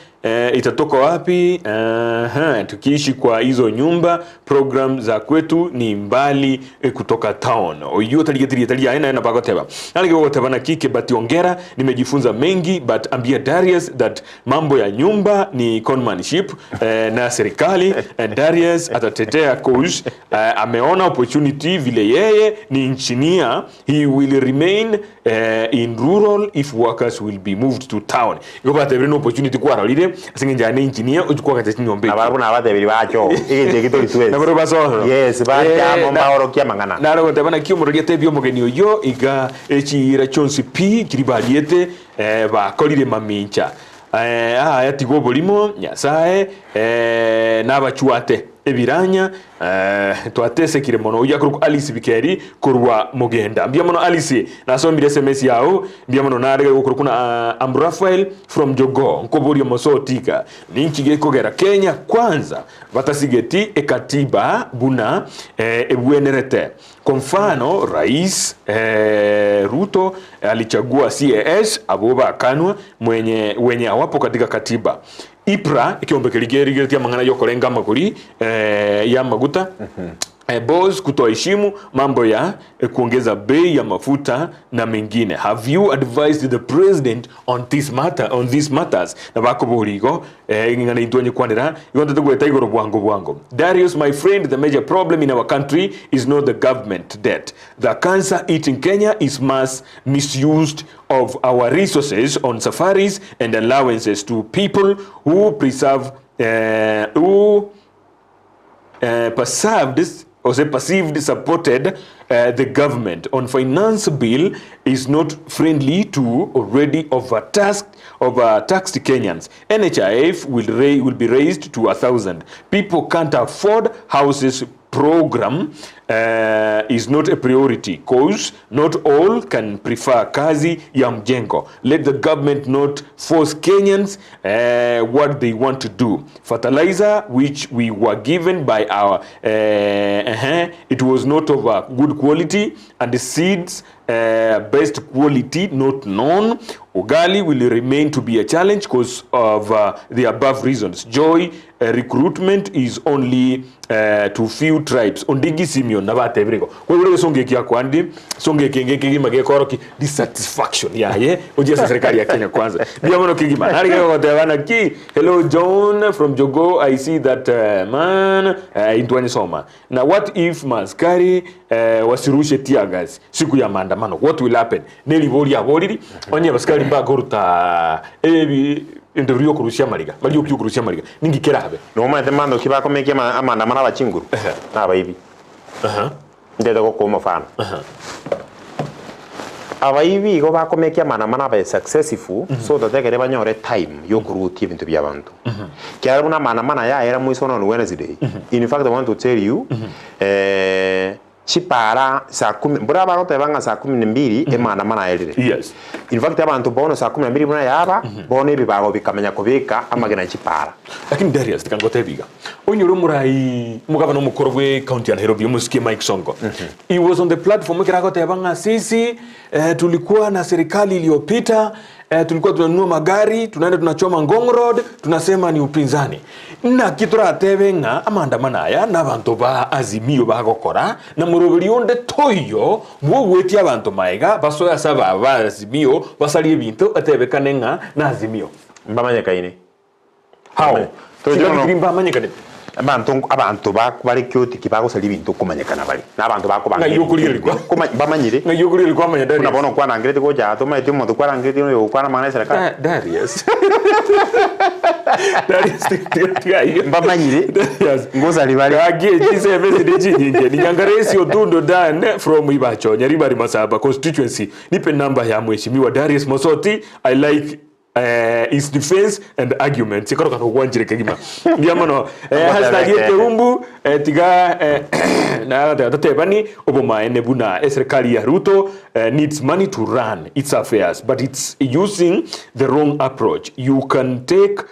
itatoka wapi? Aha, tukiishi kwa hizo nyumba program za kwetu ni mbali eh, kutoka town. Oyio otarigeti rieta riaye naye nabo agoteba. Nare iga ogoteba naki Kibati ongera nimejifunza mengi but ambia Darius that Mambo ya nyumba ni conmanship eh, na serikali eh, Darius atatetea cause eh, ameona opportunity vile yeye ni engineer he will remain eh, in rural if workers will be moved to town igo batebire ni opportunity kwarorire ase eng'encho aye ne engineer ochia kwagacha chinyomba Na echio barabwo nabatebiri bacha oo, egento eke tori twesi. Nabarabwo basoa. Yes, bacha Eh, amo na- mbaorokie amang'ana. Nare goteba naki omorori atebie omogeni oyio iga echiira chionsi pi chiria bariete Eh, bakorire mamincha. Eh, aya tiga oborimo, Nyasae eh, nabachwate ebiranya eh, twatesekire mono. Oyio akorokwa Alice Bikeri korwa Mogenda. Mbuya mono Alice, nasomire SMS yao, mbuya mono nare gokorokwa na uh, I'm Raphael from Jogoo. Nkoboria omosoti iga, ninki gekogera Kenya kwanza batasigeti ekatiba buna eh, ebwenerete? Kwa mfano, Rais eh, Ruto alichagua CAS abwo bakanwa mwenye wenye awapo katika katiba. IPRA ekiombe keria kerigeretie amang'ana yokorenga amagori eh, y'amaguta eh, Boss kutoheshimu mambo ya eh, kuongeza bei ya mafuta na mengine. Have you advised the president on this matter, on these matters? Na bakoboria igo eh, ng'ana intwe nyekwanera igo ntete goeta igoro bwango bwango. Darius my friend the major problem in our country is not the government debt. The cancer eating Kenya is mass misused of our resources on safaris and allowances to people who preserve eh, who eh, perceived ose perceived supported eh, the government on finance bill is not friendly to already overtaxed, overtaxed Kenyans. NHIF will, ra will be raised to 1,000. People can't afford houses program uh, is not a priority cause not all can prefer kazi ya mjengo. Let the government not force Kenyans uh, what they want to do. Fertilizer which we were given by our uh, uh -huh, it was not of a good quality and the seeds uh, best quality not known. Ugali will remain to be a challenge because of uh, the above reasons. Joy uh, recruitment is only uh, to few tribes. Ondigi Simeon nabatebire igo. Kwaigure egesongo eki akwandi, songo eke enge kegima gekoroki dissatisfaction yaye ochie ase serikali ya Kenya kwanza. Mbuya mono kegima. Nare kegoteba naki hello John from Jogoo I see that uh, man uh, intwanye soma. Na what if maaskari eh, wasirushe tear gas siku ya maandamano what will happen? Neribori aboriri onye abasikari mbakoruta ebi ebinto biria okorusia amariga baria okia okorusia amariga ninki kerabe? Nomanyete mbanto ki bakomekia ama- amaandamano aba chinguru? Nabaibi. Ntete gokoa omofano. Abaibi igo bakomekia amaandamano abe successful so that ekere banyore time yokorutia ebinto bia abanto. Kiagera buna amaandamano aya aera moiso on Wednesday, in fact I want to tell you, eh, chipara saa kumi, mbora bagoteba ng'a saa kumi na mbili emaandamano aerire. Yes. In fact abanto bono saa kumi na mbili buna yaba, bono ebibago bikamenya kobeka amagena chipara. Lakini Darius tiga ngotebie iga, onyore omorai omogabana omokoro bwe county ya Nairobi omosike Mike Sonko he was on the platform ekero agoteba ng'a sisi eh, tulikuwa na serikali iliyopita eh, tulikuwa tunanunua magari tunaenda tunachoma Ngong Road tunasema ni upinzani. Naki toratebe ng'a amaandamano aya nabanto ba Azimio bagokora na moroberi onde toiyo bw'ogwetia abanto maega basoe ase aba ba Azimio basarie ebinto etebekane ng'a na Azimio. Mbamanyekaine. How? Toche Chingaki bono. chiria mbamanyekanete. Abanto abanto ba bare kiotiki bagosaria ebinto okomanyekana bare, na abanto bakobanga Ng'ai ebinto okorigereria ebibe. Koma bamanyire. Ng'ai okorigereria kwamanya Buna Darius. bono okwanangereti gocha aa tomaeti omonto kwarangeretie noyo ogokwana amang'ana eserekari. Da Darius. Darius tiga tiga tiga ayio. Mbamanyire, Darius. ngosari bare. Gaki chiseme chinde chinyinge. Ni Nyangaresi Otundo Dan from Ibacho, Nyaribari Masaba constituency. Nipe namba ya Mheshimiwa Darius Mosoti. I like eh, his defense and arguments. Ekero kana ogwanchire kegima. Mbuya mono. Eh, hashtag ekeumbu eh, tiga eh, na tatebani obomaene buna eserikali ya Ruto eh, needs money to run its affairs but it's using the wrong approach. You can take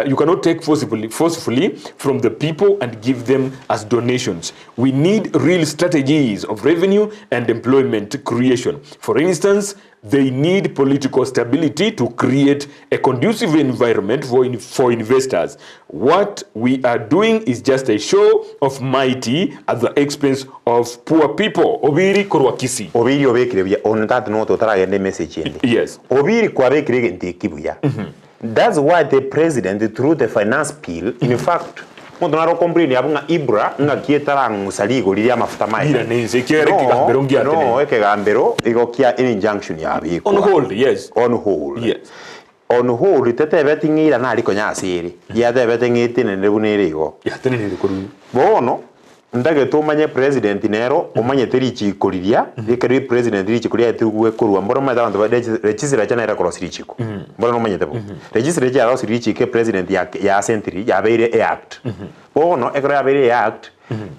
You cannot take forcibly, forcefully from the people and give them as donations. We need real strategies of revenue and employment creation. For instance, they need political stability to create a conducive environment for, in, for investors. What we are doing is just a show of mighty at the expense of poor people. Obiri korwa Kisii. Obiri obekire buya ono tati noto otaragenda emessage ende. Yes. Obiri kwabekire egento eki buya. That's why the president through the finance bill in fact omonto nare okomplain abwo ng'a Ibra ng'aki etarang'usa rigori ria amafuta maye. Ira nense, ekiagera ekegambero ngiatenene. No, ekegambero igo kia injunction yabekwa. On hold, yes. On hold. Yes. On hold tetebeti ng'a ira nari konya ase ere, yatebete ng'a etenenere buna ere igo. Yatenenire korwa. Bono, Ntagete omanye president nero omanyete richiko riria ekero president richiko riaetigwe korwa mboro omanyete abanto ba legislature nere ekorosia richiko mboro nomanyete bo legislature yarosirie richiko e president ya ya assentiri yabeire e act bono ekero yabeire e act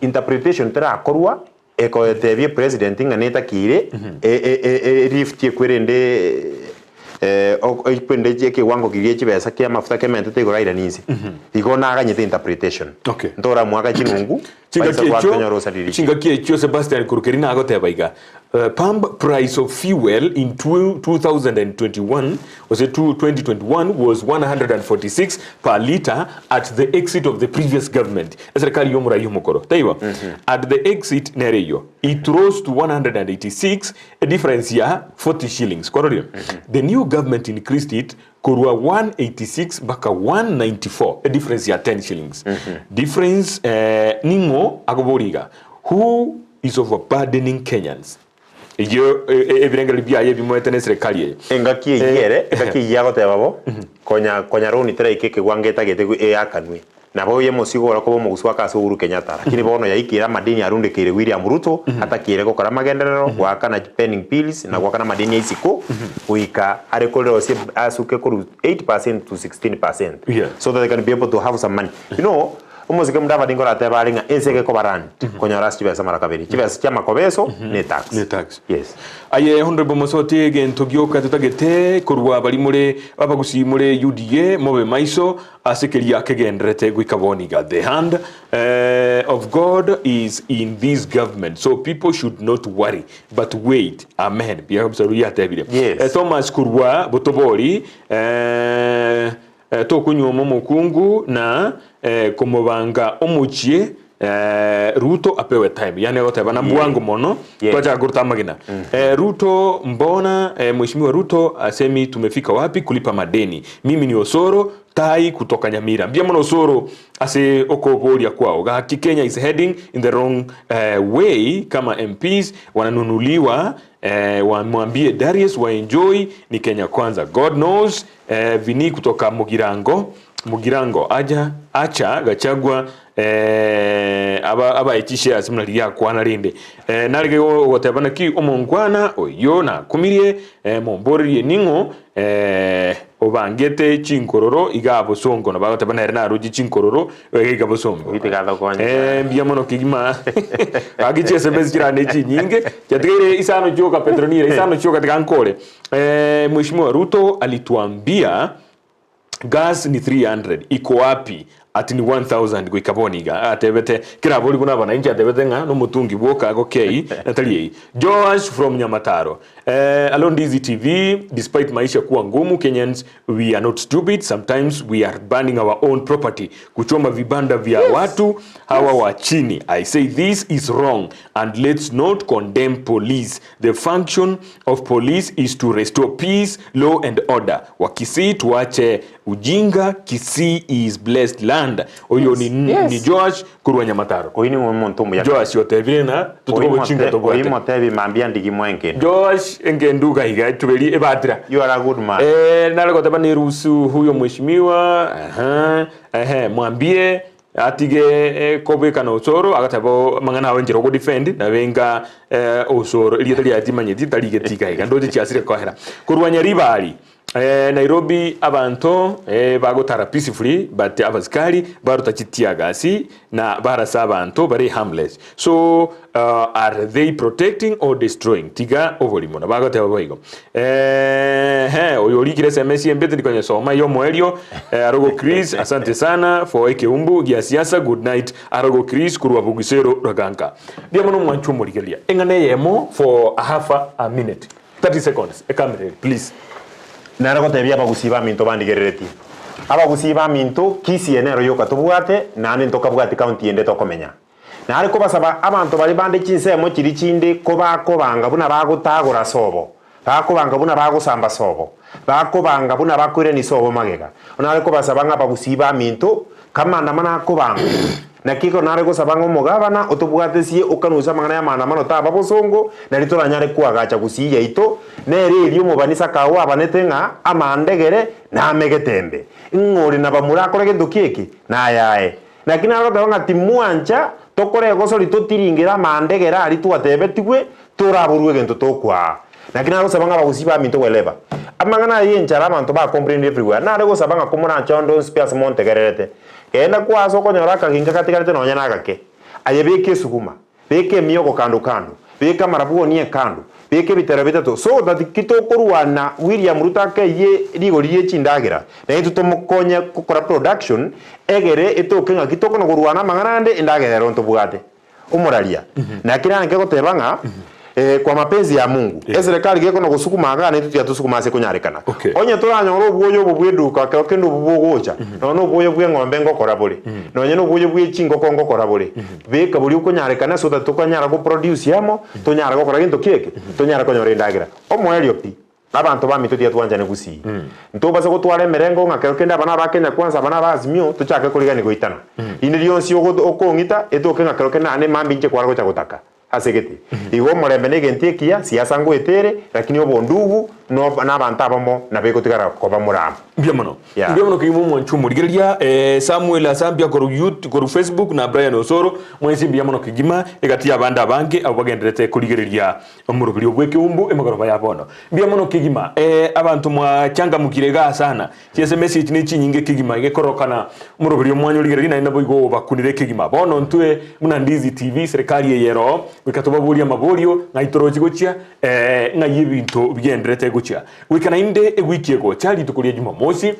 interpretation terakorwa ekotebia president ng'a netakeire e- e- e- e lift ekwerende Ekwende ekewango keria chibesa kia amafuta kementete igoro airanie inse. Igo naganyete interpretation. Okay. Ntoramwaka chinungu, Chingaki baisa echio gwatonyora osariri. chingaki echio Sebastian Kurukeri nagoteba iga pump price of fuel in 2021 ose 2021 was 146 per litre at the exit of the previous government eserikali y'omorai omokoro taibo at the exit nere eyio it rose to 186 A difference ya 40 shillings kwarorire the new government increased it korwa 186 mpaka 194 a difference ya 10 shillings difference eh, ning'o akoboria iga who is overburdening Kenyans eyio eh, eh, ebirengererio biaye ebimoete na eserekari eye Engaki eyio ere, engaki eyio agoteba bo, konya konya loan teraika ekewango etagete eakanwe. Nabo oye omosigo oria koba omogusu ake ase Uhuru Kenyatta, lakini bono yaikeire amadeni arundekeire William Ruto atakeire gokora amagenderero, goakana pending bills na goakana amadeni a isiko goika are korerosia asuke korwa 8% to 16% Yeah. so that they can be able to have some money. You know, omosike Mudavadi nkoratebe are ng'a ense egekoba rand konyora ase chibesa mara kabere, chibesa chi'amakobeso ne tax. Ne tax. Yes. Aye Honourable Mosoti egento gioka totagete korwa baria more abagusii more UDA mobe maiso Ase keria kegendererete goika bono iga, the hand of God is in this government so people should not worry but wait. Amen. Buya kabisa riria atebire. Yes. Eh, Thomas korwa Botobori eh, eh, tokonyuoma omokungu na eh, komobanga omochie eh, Ruto apewe time yani agoteba na bwango mono Yeah. twachaka koruta amagena eh, Ruto mbona eh, mheshimiwa Ruto asemi tumefika wapi kulipa madeni mimi ni Osoro tai kutoka Nyamira mbuya mono Osoro ase okoboria kwao gaki Kenya is heading in the wrong eh, way kama MPs wananunuliwa eh, wamwambie Darius waenjoy ni Kenya kwanza God knows eh, Vini kutoka Mugirango Mugirango aja acha Gachagua eh, aba abae chishares buna riria akwana rende eh, narege goteba naki omonkwana oyio nakumirie eh, momborerie ning'o eh, obangete chinkororo iga bosongo na bagoteba nere naroche chinkororo iga bosongo Oite gathokonya. eh, mbuya mono kegima gaki chi sms chirane chinyinge chiatigaire isano chioka Petronira isano chioka tiga nkore eh, Mheshimiwa Ruto alituambia Gas ni 300 iko wapi ati ni 1000 goika bono iga atebete kera abori buna abananchi atebete ng'a nomotungi bwoka agokei natari ei Joash from Nyamataro eh, Allo Ndizi TV despite maisha kuwa ngumu Kenyans we are not stupid sometimes we are burning our own property kuchoma vibanda vya watu hawa wa chini I say this is wrong and let's not condemn police the function of police is to restore peace law and order wakisii tuache ujinga kisii is blessed land. land. Oyo ni, Yes. ni Joash korwa Nyamataro. Oyio nigo omonto omuya. Joash otebire ng'a totuke obochinga tobwate. Oyio motebi mambia ndigi mwengendu. Joash engendu iga iga etuberi ebatira. You are a good man. Eh, nare goteba niruhusu huyo mheshimiwa aha, ehe, mwambie atige eh, kobekana osoro agateba amang'ana ao enchera ogodefend nabe inga eh, osoro erieta riaye timanyeti tarigeti iga iga ndoche chiasire kohera korwa Nyaribari eh, Nairobi abanto eh, bagotara peacefully but abasikari baruta chitiagasi na barasa abanto bare harmless so uh, are they protecting or destroying tiga oborimo na bagoteba boigo ehe oyo orikire sms embete ndikonyesoma ya omoerio eh, arogo Chris asante sana for ekeumbu gia siasa good night arogo Chris korwa Bugisero Raganka mbuya mono mwanche omorigereria eng'ana eyemo for a half a minute 30 seconds ekamera please Nare gotebia abagusii baminto bandigereretie, Abagusii baminto, Kisii eye nero yoka tobwate, naende ntokabwati county ende tokomenya. Nare kobasaba abanto baria bande chinsemo chiria chinde kobakobanga buna bagotagora sobo, bakobanga buna bagosamba sobo, bakobanga buna bakoirania sobo magega. Nare kobasaba ng'a abagusii baminto, k'amaandamano akobangwa, naki ekero nare gosaba ng'a omogabana otobwatesie okanusa amang'ana y'amaandamano taba bosongo, nario toranyare koagacha gusii yaito, nere erio omobani Sakao abanete ng'a amaandegere name getembe, ng'a ore nabamura akore gento ki eke? Nayaye. Naki nare goteba ng'a timwancha tokore egosori totiringere amaandegere aria twatebetigwe, toraborwe egento tokwaa. Naki nare gosaba ng'a abagusii baminto goeleva amang'ana aya y'enchara abanto ba complain everywhere. Nare gosaba ng'a komoranche onde onsi pi ase montegererete, genda kwa ase okonyora akaginka gatigarete nonya nagake. Aye beka esuguma, beka emiogo kando kando, beka amarabwoni ekando, beka ebitero bitato so that ki tokorwana William Ruto akeyie rigori rie chindagera, naintwe tomokonye gokora production egere etoke ng'aki tokona korwana amang'ana ande endagera ero ntobwate. Omoraria, naki naranke goteba ng'a eh, kwa mapenzi ya Mungu, eserekari gekona gosukuma anga naintwe tiga tosukuma ase ekonyarekana. Okay. Onye toranyore obwoyo obo bw'eduka ekero kende obwo bogocha, nonya na obwoyo bw'eng'ombe ngokora bore, nonya na obwoyo bwe chingoko ngokora bore, beka boria okonyarekana so that tokanyara goproduce amo, tonyare gokora gento ki eke? Tonyare konyora endagera. Omoerio pi, Abanto baminto tiga twanchane gusii. Ntobasa gotwara emerengo ng'a kero kende aba naba Kenya Kwanza aba naba Azimio tochake korigania goitana. Rinde rionsi okong'ita etoke ng'a kero kende naende mambia inche kware gocha gotaka ase gete. Igo omorembe na egento ekiya, siasa ngoeta ere, lakini obondugu no na abanto abamo nabo egotigara koba moramo. Mbuya mono. Yeah. Mbuya mono kegima omwanchi omorigereria eh, Samuel Asambia korwa Yout- korwa Facebook na Brian Osoro mwensi mbuya mono kegima egati y'abande abange abwo bagenderete korigereria Omoroberio bw'ekeumbu emegoroba ya bono. Mbuya mono kegima. Ee, abanto mwachangamukire igaa sana. Chiesms echi ne chinyinge kegima gekorokana omoroberio mwanyorigereria naende naboigo obakunire kegima. Bono ntwe buna Ndizi TV serikali eye eroo goika tobaborie amaborio ng'ai torochi gochia, ee, ng'ai ebinto bigenderete gochia. Goika naende ewiki egocha rituko ria Jumamosi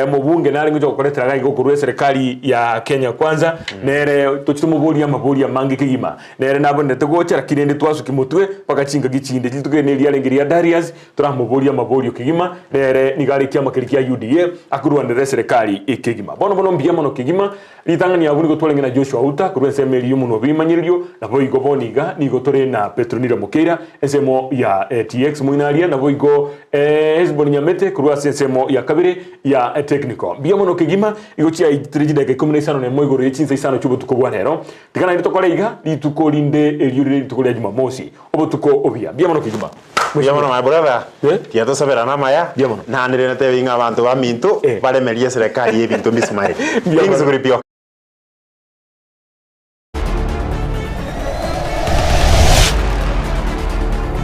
Omobunge nare ngocha gokoretera iga iga okorwa eserekari ya Kenya Kwanza, nere tochi tomoborie amaborio amange kegima. Nere nabonerete gocha lakini rende twasukia motwe mpaka chingaki chinde. Rituko eri neriarenge ria Darius, toramoborie amaborio kegima, nere nigo are ekiama keria kia UDA, akorwanerera eserekari kegima. Bono bono mbuya mono kegima, ritang'ani abwo nigo twarenge na Joshua Outa korwa ensemo eria y'omonwa bw'ebimanyererio, naboigo bono iga nigo tore na Petronila Mokeira ensemo ya TX moino aria, naboigo Hesbon Nyamete korwa ase ensemo ya kabere ya Technical. Mbuya mono kegima, igo chiaitire chidakika ikomi na isano nemo igoro ye chinsa isano chi'obotuko bwa rero. Tiga naende tokore iga rituko rinde erio rire rituko ria Jumamosi, obotuko obuya. Mbuya mono kegima. Mbuya mono my brother, Eh? tiga tosaberane amaya, Mbuya mono. naende rende tebe ing'a abanto baminto Eh. baremerie eserekari y'ebinto mbismile. Mbuya Things mono. will be okay.